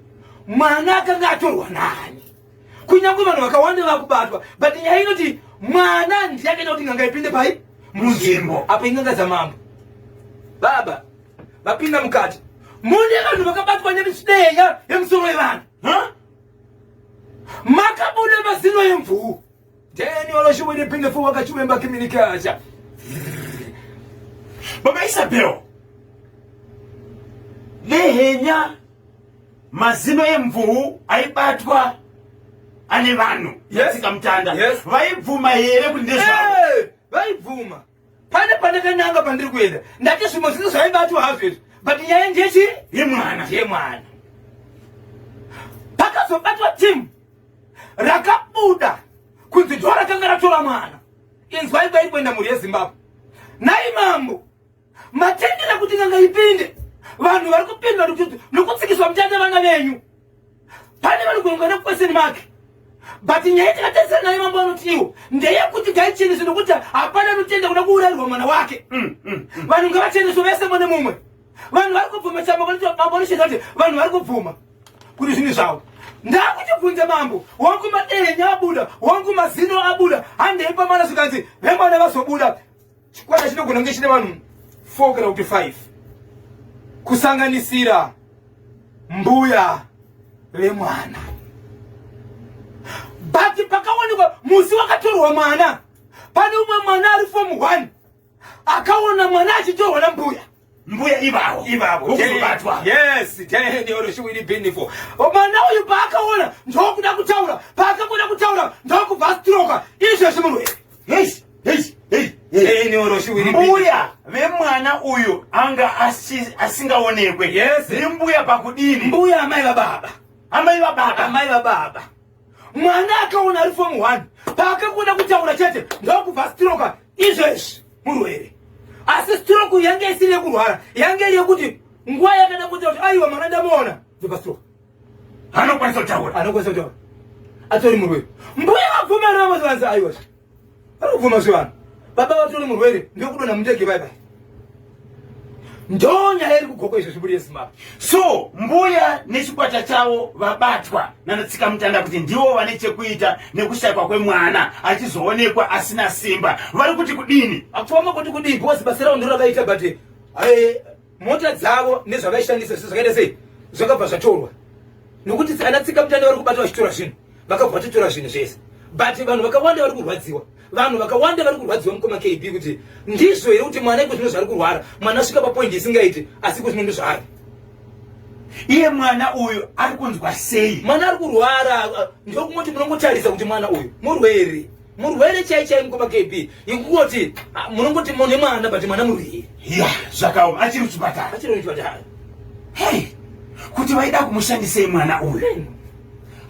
mwana akanga atorwa nani? Kunyange vanhu vakawanda vakubatwa, but nyaya inoti mwana ndiye akaita kuti n'anga ipinde pai munzvimbo. Apo ing'anga dzamambo baba vapinda mukati, mune vanhu vakabatwa nemidenya yemusoro yevanhu. Makabuda mazino emvuu. Deni oloshiwiri pindefu wakachiwemba kiminikasha. Baba Isabel, dehenya mazino emvuu aibatwa ane vanhu Yes. tsika mutanda. Yes. Vaibvuma here kuti ndezvavo? Hey, vaibvuma. Pane pandakananga pandiri kuenda, ndati zvimwe zvinhu zvaibatwa hazvo izvi, but nyaya ndechi yemwana. Yemwana. Pakazobatwa timu rakabuda kunzi ndo rakanga ratora mwana. Inzwai kwairi kuenda mhuri yeZimbabwe. Nai mambo, matendera kuti n'anga ipinde, vanhu vari kupindwa nokutsikiswa mutanda vana venyu. Pane vari kuronga nekweseni make, but nyaya takatarisana naye mambo anoti iwo ndeyekuti ngaicheneswe, nokuti hapana anotenda kuda kuurayirwa mwana wake. Vanhu ngavacheneswe vese mune mumwe. Vanhu vari kubvuma chamba, mambo anoshedza kuti vanhu vari kubvuma kuti zvinhu zvavo. Ndakuchibvunza mambo wangu, madehenya abuda, wangu mazino abuda, handei pamwana. Zvikanzi vemwana vazobuda, chikwata chinogona kunge chine vanhu 4 kana kuti 5, kusanganisira mbuya vemwana. But pakaonekwa musi wakatorwa mwana, pane umwe mwana ari form 1 akaona mwana achitorwa nambuya. Mbuya ivavo. Ivavo. Vokuzobatwa. Yes, daniel mwana uyu paakaona ndokuda kutaura, paakakuda kutaura ndokubva stroka izvezvi murwere. Hey, hey, hey, hey. Mbuya vemwana uyu anga asingaonekwe. Yes. Ndimbuya pakudini? Mbuya amai vababa. Amai vababa. Amai vababa. Mwana akaona ari form 1, paakakuda kutaura chete ndokubva stroka izvezvi murwere. Asi stroke yange isiri yekurwara, yange iri yekuti nguva yakada kuita kuti aiwa mwana ndamuona, ndobva stroke. Anokwanisa kutaura. Anokwanisa kutaura atori murwere. Mbuya vabvuma ravavanzi aiwa vari kubvuma zvevanhu, baba vatori murwere, ndokudonha mundege vai vai. Ndo nyaya iri kuGokwe izvo zviburi yeZimbabwe. So mbuya nechikwata chavo vabatwa nanatsika mutanda kuti ndivo vane chekuita nekushayikwa kwemwana achizoonekwa asina simba. Vari kuti kudini? Akufamba kuti kudii, because basa ravo ndiro ravaita, but mota dzavo nezvavaishandisa zvese zvakaita sei, zvakabva zvatorwa, nokuti ana tsika mutanda vari kubata vachitora zvinhu, vakabva vatotora zvinhu zvese. But vanhu vakawanda vari kurwadziwa, vanhu vakawanda vari kurwadziwa, mukoma KB, kuti ndizvo here kuti mwana iko zvino zvari kurwara, mwana asvika papoindi isingaiti, asi iko zvino ndozvaari. Iye mwana uyu ari kunzwa sei? Mwana ari kurwara, ndokumoti munongotarisa kuti mwana uyu murwere, murwere chai chai, mukoma KB, ikungoti munongoti mune mwana, but mwana murwere. Ya, zvakaoma. Achiri kuchipatara. Achiri kuchipatara. Hei, kuti vaida kumushandisei mwana uyu?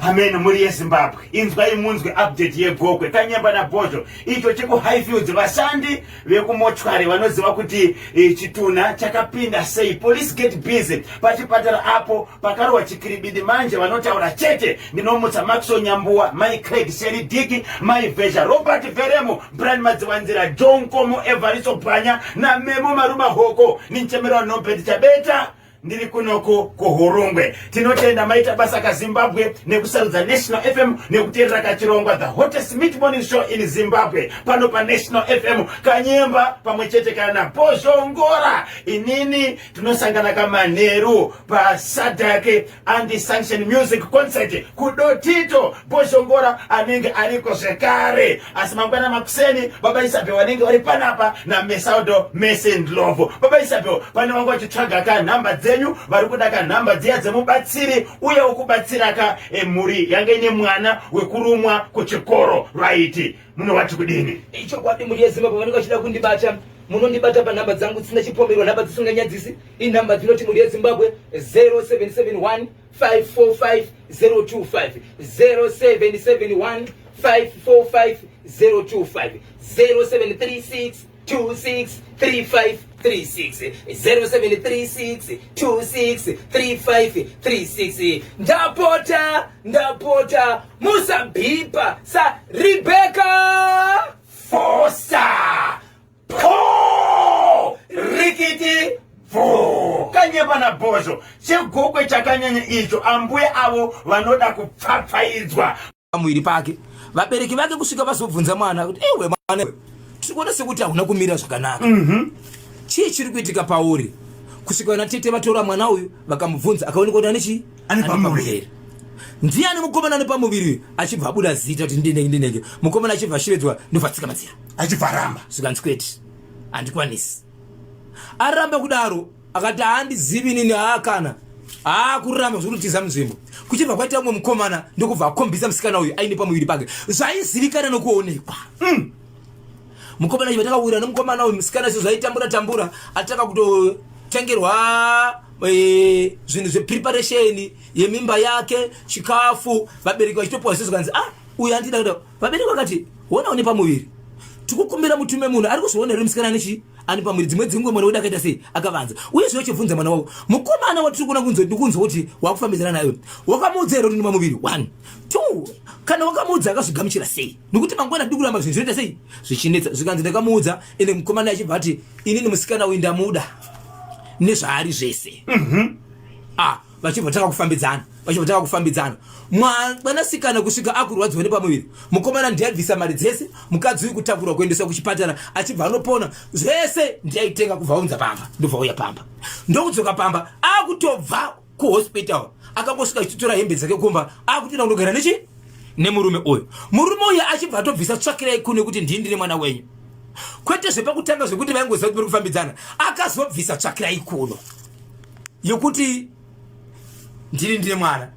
Amen. Mhuri yeZimbabwe, inzwai munzwe update yeGokwe. Kanyemba naBhozho, icho chekuHighfields, vashandi vekumochwari vanoziva kuti chitunha chakapinda sei. Police get busy pachipatara apo pakarohwa chikiribidi, manje vanotaura chete. Ndinomutsa Maxo Nyambuwa, Mai Craig, Sheri Diki, Mai Vesha, Robert Veremo, Brian Madziwanzira, John Komo, Evariso Bwanya naMemo Maruma Hoko. Ninchemerwa Nobet Chabeta, ndiri kunoko kuHurungwe. Tinotenda, maita basa kaZimbabwe nekusarudza National FM nekuteerera kachirongwa the hottest mid morning show in Zimbabwe pano paNational FM. Kanyemba pamwe chete kana Bhozhongora, inini tinosangana kamanheru paSADC Anti Sanction Music Concert kuDotito. Bhozhongora anenge ariko zvekare, asi mangwana makuseni baba Isabel vanenge vari panapa naMesaudo Mesendlovo. Baba Isabel, pane vanga vachitsvaga ka nhamba dzenyu, vari kuda ka nhamba dziya dzemubatsiri uye wokubatsira ka mhuri yange ine mwana wekurumwa kuchikoro. Right, munovati kudini? Ichokwadi, mhuri yeZimbabwe, vanenge vachida kundibata, munondibata panhamba dzangu dzisina chipomerwa, nhamba dzisinganyadzisi, inhamba dzinoti, mhuri yeZimbabwe, 0771 545 025, 0771 545 025, 0736 26 35 36, 0736 26 35 36. Ndapota, ndapota, musabhipa saRebecca Foster. Po rikiti bvo. Kanyemba naBhozho, cheGokwe chakanyanya icho. Ambuya avo vanoda kupfapfaidzwa. Pamuviri pake, vabereki vake kusvika vazobvunza mwana kuti, "Ewe mwana, tiri kuona sekuti hauna kumira zvakanaka. Chii chiri kuitika pauri?" Kusvika vana tete vatora mwana uyu vakamubvunza, akaonekwa kuti ane chii? Ane pamuviri. Ndiani mukomana ane pamuviri uyu? Achibva abuda zita kuti ndinenge ndinenge. Mukomana achibva ashevedzwa, ndobva tsika madziro. Achibva ramba. Zvikanzi, "Kwete, handikwanisi." Aramba kudaro, akati, "Handizivi inini." Haa, kana haa kuramba zvekutiza munzvimbo, kuchibva kwaita umwe mukomana, ndokubva akombisa musikana uyu aine pamuviri pake, zvaizivikana nokuonekwa. Mukomana achibva takawira nemukomana uyu, musikana sezvo aitambura tambura, ataka kutotengerwa zvinhu zvepreparation yemimba yake, chikafu, vabereki vachitopiwa zvese. Zvikanzi, "Ah, uyu handida kuda." Vabereki vakati, "Ona, une pamuviri, tikukumbira mutume munhu ari kuzviona here musikana nechi ani pamuviri." Dzimwe dzenguva mwana wedu akaita sei, akavanza. Uye zvino chibvunza mwana wako, mukomana watiri kuona kunzwa kuti wakufambidzana naye, wakamuudza here kuti ndine pamuviri? One, two, kana wakamuudza, akazvigamuchira sei? Nokuti mangwana tiri kuramba zvinhu zvinoita sei, zvichinetsa. Zvikanzi, "Ndakamuudza." Ende mukomana achibva ati, "Inini musikana uyu ndamuda nezvaari zvese." Ah, vachibva tanga kufambidzana, vachibva tanga kufambidzana. Mwanasikana kusvika akurwadziwa nepamuviri, mukomana ndiabvisa mari dzese, mukadzi uyu kutakurwa kuendeswa kuchipatara, achibva anopona. Zvese ndiaitenga kubva aunza pamba, ndobva uya pamba, ndokudzoka pamba, akutobva kuhospital, akangosvika achitotora hembe dzake kumba, akutoenda kundogara nechi nemurume uyu. Murume uyu achibva atobvisa tsvakirai kune kuti ndini ndine mwana wenyu. Kwete zvepakutanga zvekuti vaingoziva kuti vari kufambidzana. Akazobvisa tsvakirai kuno yekuti ndini ndine mwana.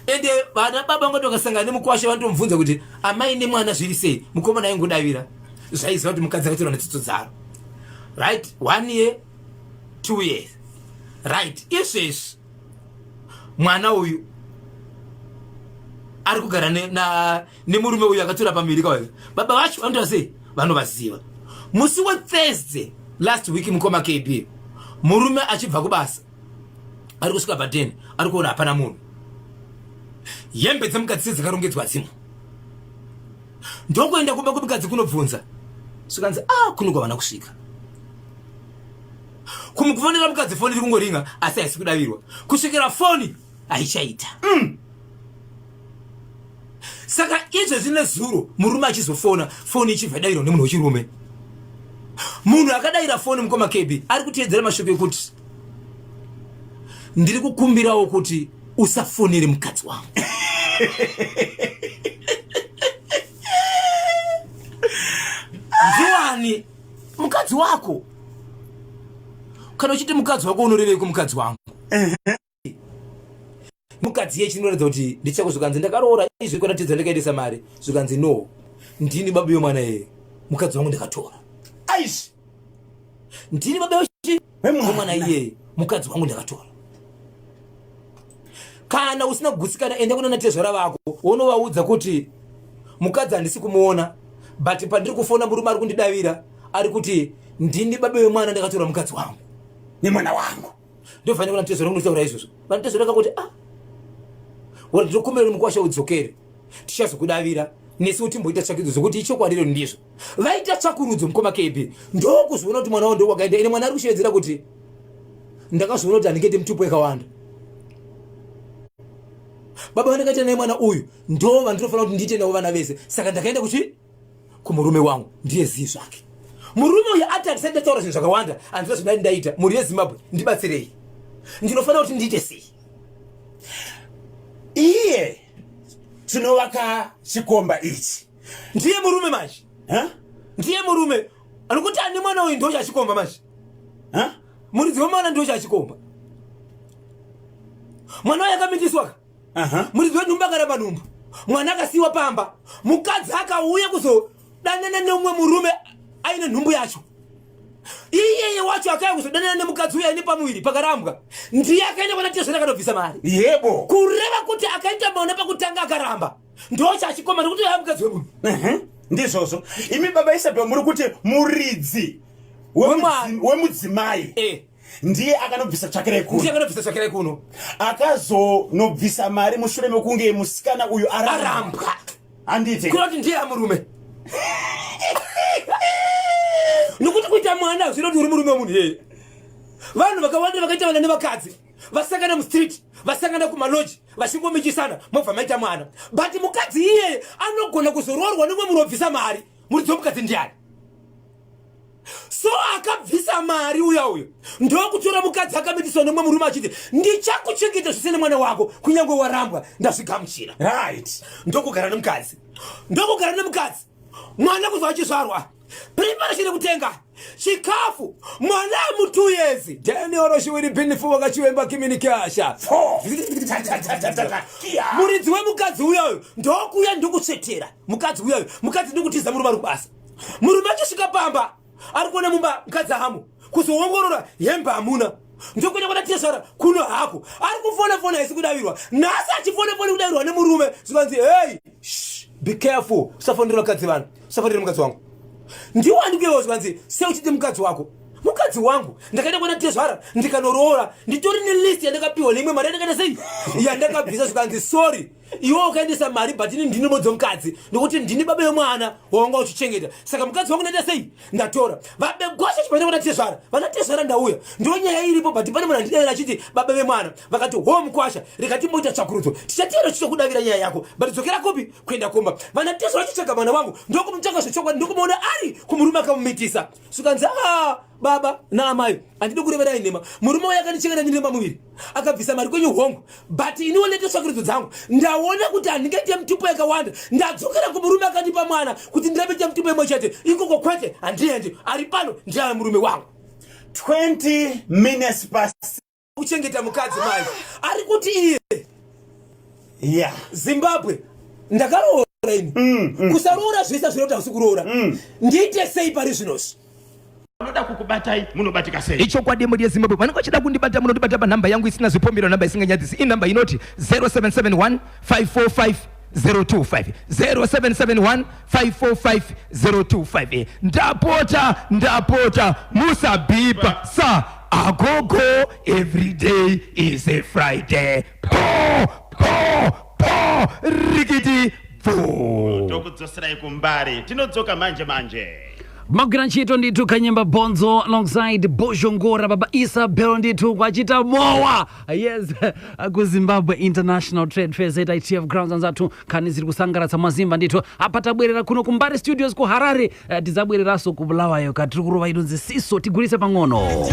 Ende vana baba ngoti vakasangana nemukwasha vanotomubvunza kuti amai nemwana zviri sei, mukomana aingodavira zvaiziva kuti mukadzi akatorwa netsitso dzaro. Right, 1 year, 2 years. Right, izvezvi mwana uyu ari kugara nemurume uyu akatora pamuviri kauyu. Baba vacho vanotora sei? Vanovaziva. Musi weThursday last week, mukoma KB, murume achibva kubasa ari kusvika pa10 ari kuona hapana munhu, hembe dzemukadzi sedzakarongedzwa dzimwe. Ndokuenda kumba kwemukadzi kunobvunza, svikanzi a kuno kwavana kusvika kumukufonera mukadzi, foni iri kungoringa asi haisi kudavirwa kusvikira foni haichaita. Saka izvezvi nezuro murume achizofona, foni ichibva idavirwa nemunhu wechirume. Munhu akadaira foni, mukoma KB, ari kuteedzera mashoko ekuti ndiri kukumbirawo kuti usafonere mukadzi wangu. Ndiwani mukadzi wako? Kana uchiti mukadzi wako unorevei kumukadzi wangu? Mukadzi iye chinoratidza kuti ndichako. Zvikanzi ndakaroora izvi kuratidza ndakaendesa mari. Zvikanzi no, ndini baba yemwana iyeye, mukadzi wangu ndakatora. Aish, ndini baba wemwana iyeye, mukadzi wangu ndakatora. Kana usina kugutsikana, enda kuna natezvara vako wonovaudza kuti mukadzi handisi kumuona, but pandiri kufona murume ari kundidavira ari kuti ndini baba wemwana, ndakatora mukadzi wangu nemwana wangu. Ndofanira kuna tezvara kunotaura izvozvo. Vanotezvara kakuti ah, wati ndinokumbira mukwasha udzokere, tichazokudavira nesu timboita tsvakidzo zvokuti ichokwadi iro ndizvo. Vaita tsvakurudzo, mukoma KB, ndokuzoona kuti mwana wao ndokwakaenda. Ine mwana ari kushevedzera kuti ndakazoona kuti handingaite mutupo yakawanda, baba vandakaita naye mwana uyu ndo vandinofanira kuti ndiite navo vana vese. Saka ndakaenda kuchi kumurume wangu, ndiye zii zvake. Murume uyu ati handisati ndataura zvinhu zvakawanda, handina zvandai ndaita. Mhuri yeZimbabwe, ndibatsirei, ndinofanira kuti ndiite sei? Iye tinovaka chikomba ichi. Ndiye murume manje. Huh? Ndiye murume anokuti ane mwana uyu, ndo chachikomba manje. Huh? Muridzi wemwana ndo chachikomba. Mwana uyu akamitiswa. Muridzi wenhumbu akaramba nhumbu, mwana akasiyiwa pamba, mukadzi akauya kuzodanana neumwe murume aine nhumbu yacho. Iyeye wacho akauya kuzodanana nemukadzi uyu aine pamuviri pakarambwa, ndiye akaenda kwana tezvera akanobvisa mari. Yebo. Kureva kuti akaita mwana pakutanga akaramba, ndochachikoma nekuti aya mukadzi wemunhu. Ndizvozvo. Imi baba Isabel muri kuti muridzi Wemwana. Wemudzimai ndiye akanobvisa tsvakirai kuno. Ndiye akanobvisa tsvakirai kuno. Akazonobvisa mari mushure mekunge musikana uyu aramba. Arambwa. Handiti? Kureva kuti ndiye amurume. Nokuti kuita mwana hazvina kuti uri murume wemunhu iyeye. Vanhu vakawanda vakaita vana nevakadzi vasangana mustreet, vasangana kumaloji, vachingomichisana, mobva maita mwana. But mukadzi iyeye anogona kuzoroorwa nemumwe munhu obvisa mari. Muridzi wemukadzi ndiani? So akabvisa mari uya uyo ndokutora mukadzi akamitiswa nemumwe murume achiti ndichakuchengeta zvise nemwana wako kunyange warambwa, ndazvigamuchira. Ndokugara nemukadzi, ndokugara nemukadzi, mwana kuzva achizvarwa, preparation yekutenga chikafu, mwana mu2 years. Daniel Roshiwiri Binifu wakachiwemba kiminikasha. Four. Ta, ta, ta, ta, ta, ta. Kia. Muridzi wemukadzi uyayo ndokuuya ndokutsvetera mukadzi uyayo, mukadzi ndokutiza, murume ari kubasa. Murume achisvika pamba ari kuona mumba mukadzi hamo, kuzoongorora hembe hamuna, ndokuenda kwana tezvara kuno hako. Ari kufona fona haisi kudavirwa. Nhasi achifona foni kudavirwa nemurume, zvikanzi hey, shh, be careful, usafonera vakadzi vanhu, usafonera mukadzi wangu. Ndiwo andikuyewo. Zvikanzi sei uchiti mukadzi wako? Mukadzi wangu ndakaenda kwana tezvara ndikanoroora, nditori nelist yandakapiwa neimwe mari yandakaita sei yandakabvisa. Zvikanzi sorry, iwe ukaendesa mari, but ini ndini modzi wemukadzi nekuti ndini baba yemwana wawanga uchichengeta. Saka mukadzi wangu ndaita sei? Ndatora. Vabegwasha chipaenda kuna tezvara, vana tezvara ndauya, ndo nyaya iripo, but pane munhu andidavira achiti baba vemwana. Vakati ho mukwasha, rekatimboita tsvakurudzo, tichatera chichokudavira nyaya yako, but dzokera kupi? Kuenda kumba. Vana tezvara vachitsvaga mwana wangu, ndokumutsvaka zvechokwadi, ndokumuona ari kumurume akamumitisa. Zvikanzi a Baba naamai, handidi kureverai nhema. Murume uyo akandichengeta ndine pamuviri, akabvisa mari kwenyu, hongu, but iniwo nete tsvakirudzo dzangu, ndaona kuti handingaite mutupo yakawanda. Ndadzokera kumurume akandipa mwana kuti ndirambe ite mutupo imwe chete ikoko. Kwete, handiendi. Ari pano ndiaya murume wangu. 20 minutes past. Kuchengeta mukadzi mai ari kuti iye Zimbabwe, ndakaroora ini. Kusaroora zvese zvinoti hausi kuroora. Ndiite sei pari zvinozvi? Vanoda kukubatai munobatika sei? Ichokwadi, mhuri yeZimbabwe, vanenge vachida kundibata, munondibata panhamba yangu isina zvipomero, nhamba isinganyadzisi, inhamba inoti 0771 545 025, 0771 545 025. Ndapota, ndapota, musabhipa sa agogo. Every day is a Friday. Po po po, rikiti bvu. Tokudzoserai kuMbare, tinodzoka manje manje. Magwira ntchito ndithu Kanyemba Bonzo alongside Bozhongora, Baba Isabel, ndithu kwachita mowa, yes, kuZimbabwe International Trade Fair, ZITF grounds. Anzathu, nkhani ziri kusangalatsa mwazimba ndithu. Apa tabwerera kuno kuMbare Studios kuHarare. Tidzabwereranso kuBulawayo katiri kurova inonzi siso tigulise pang'ono.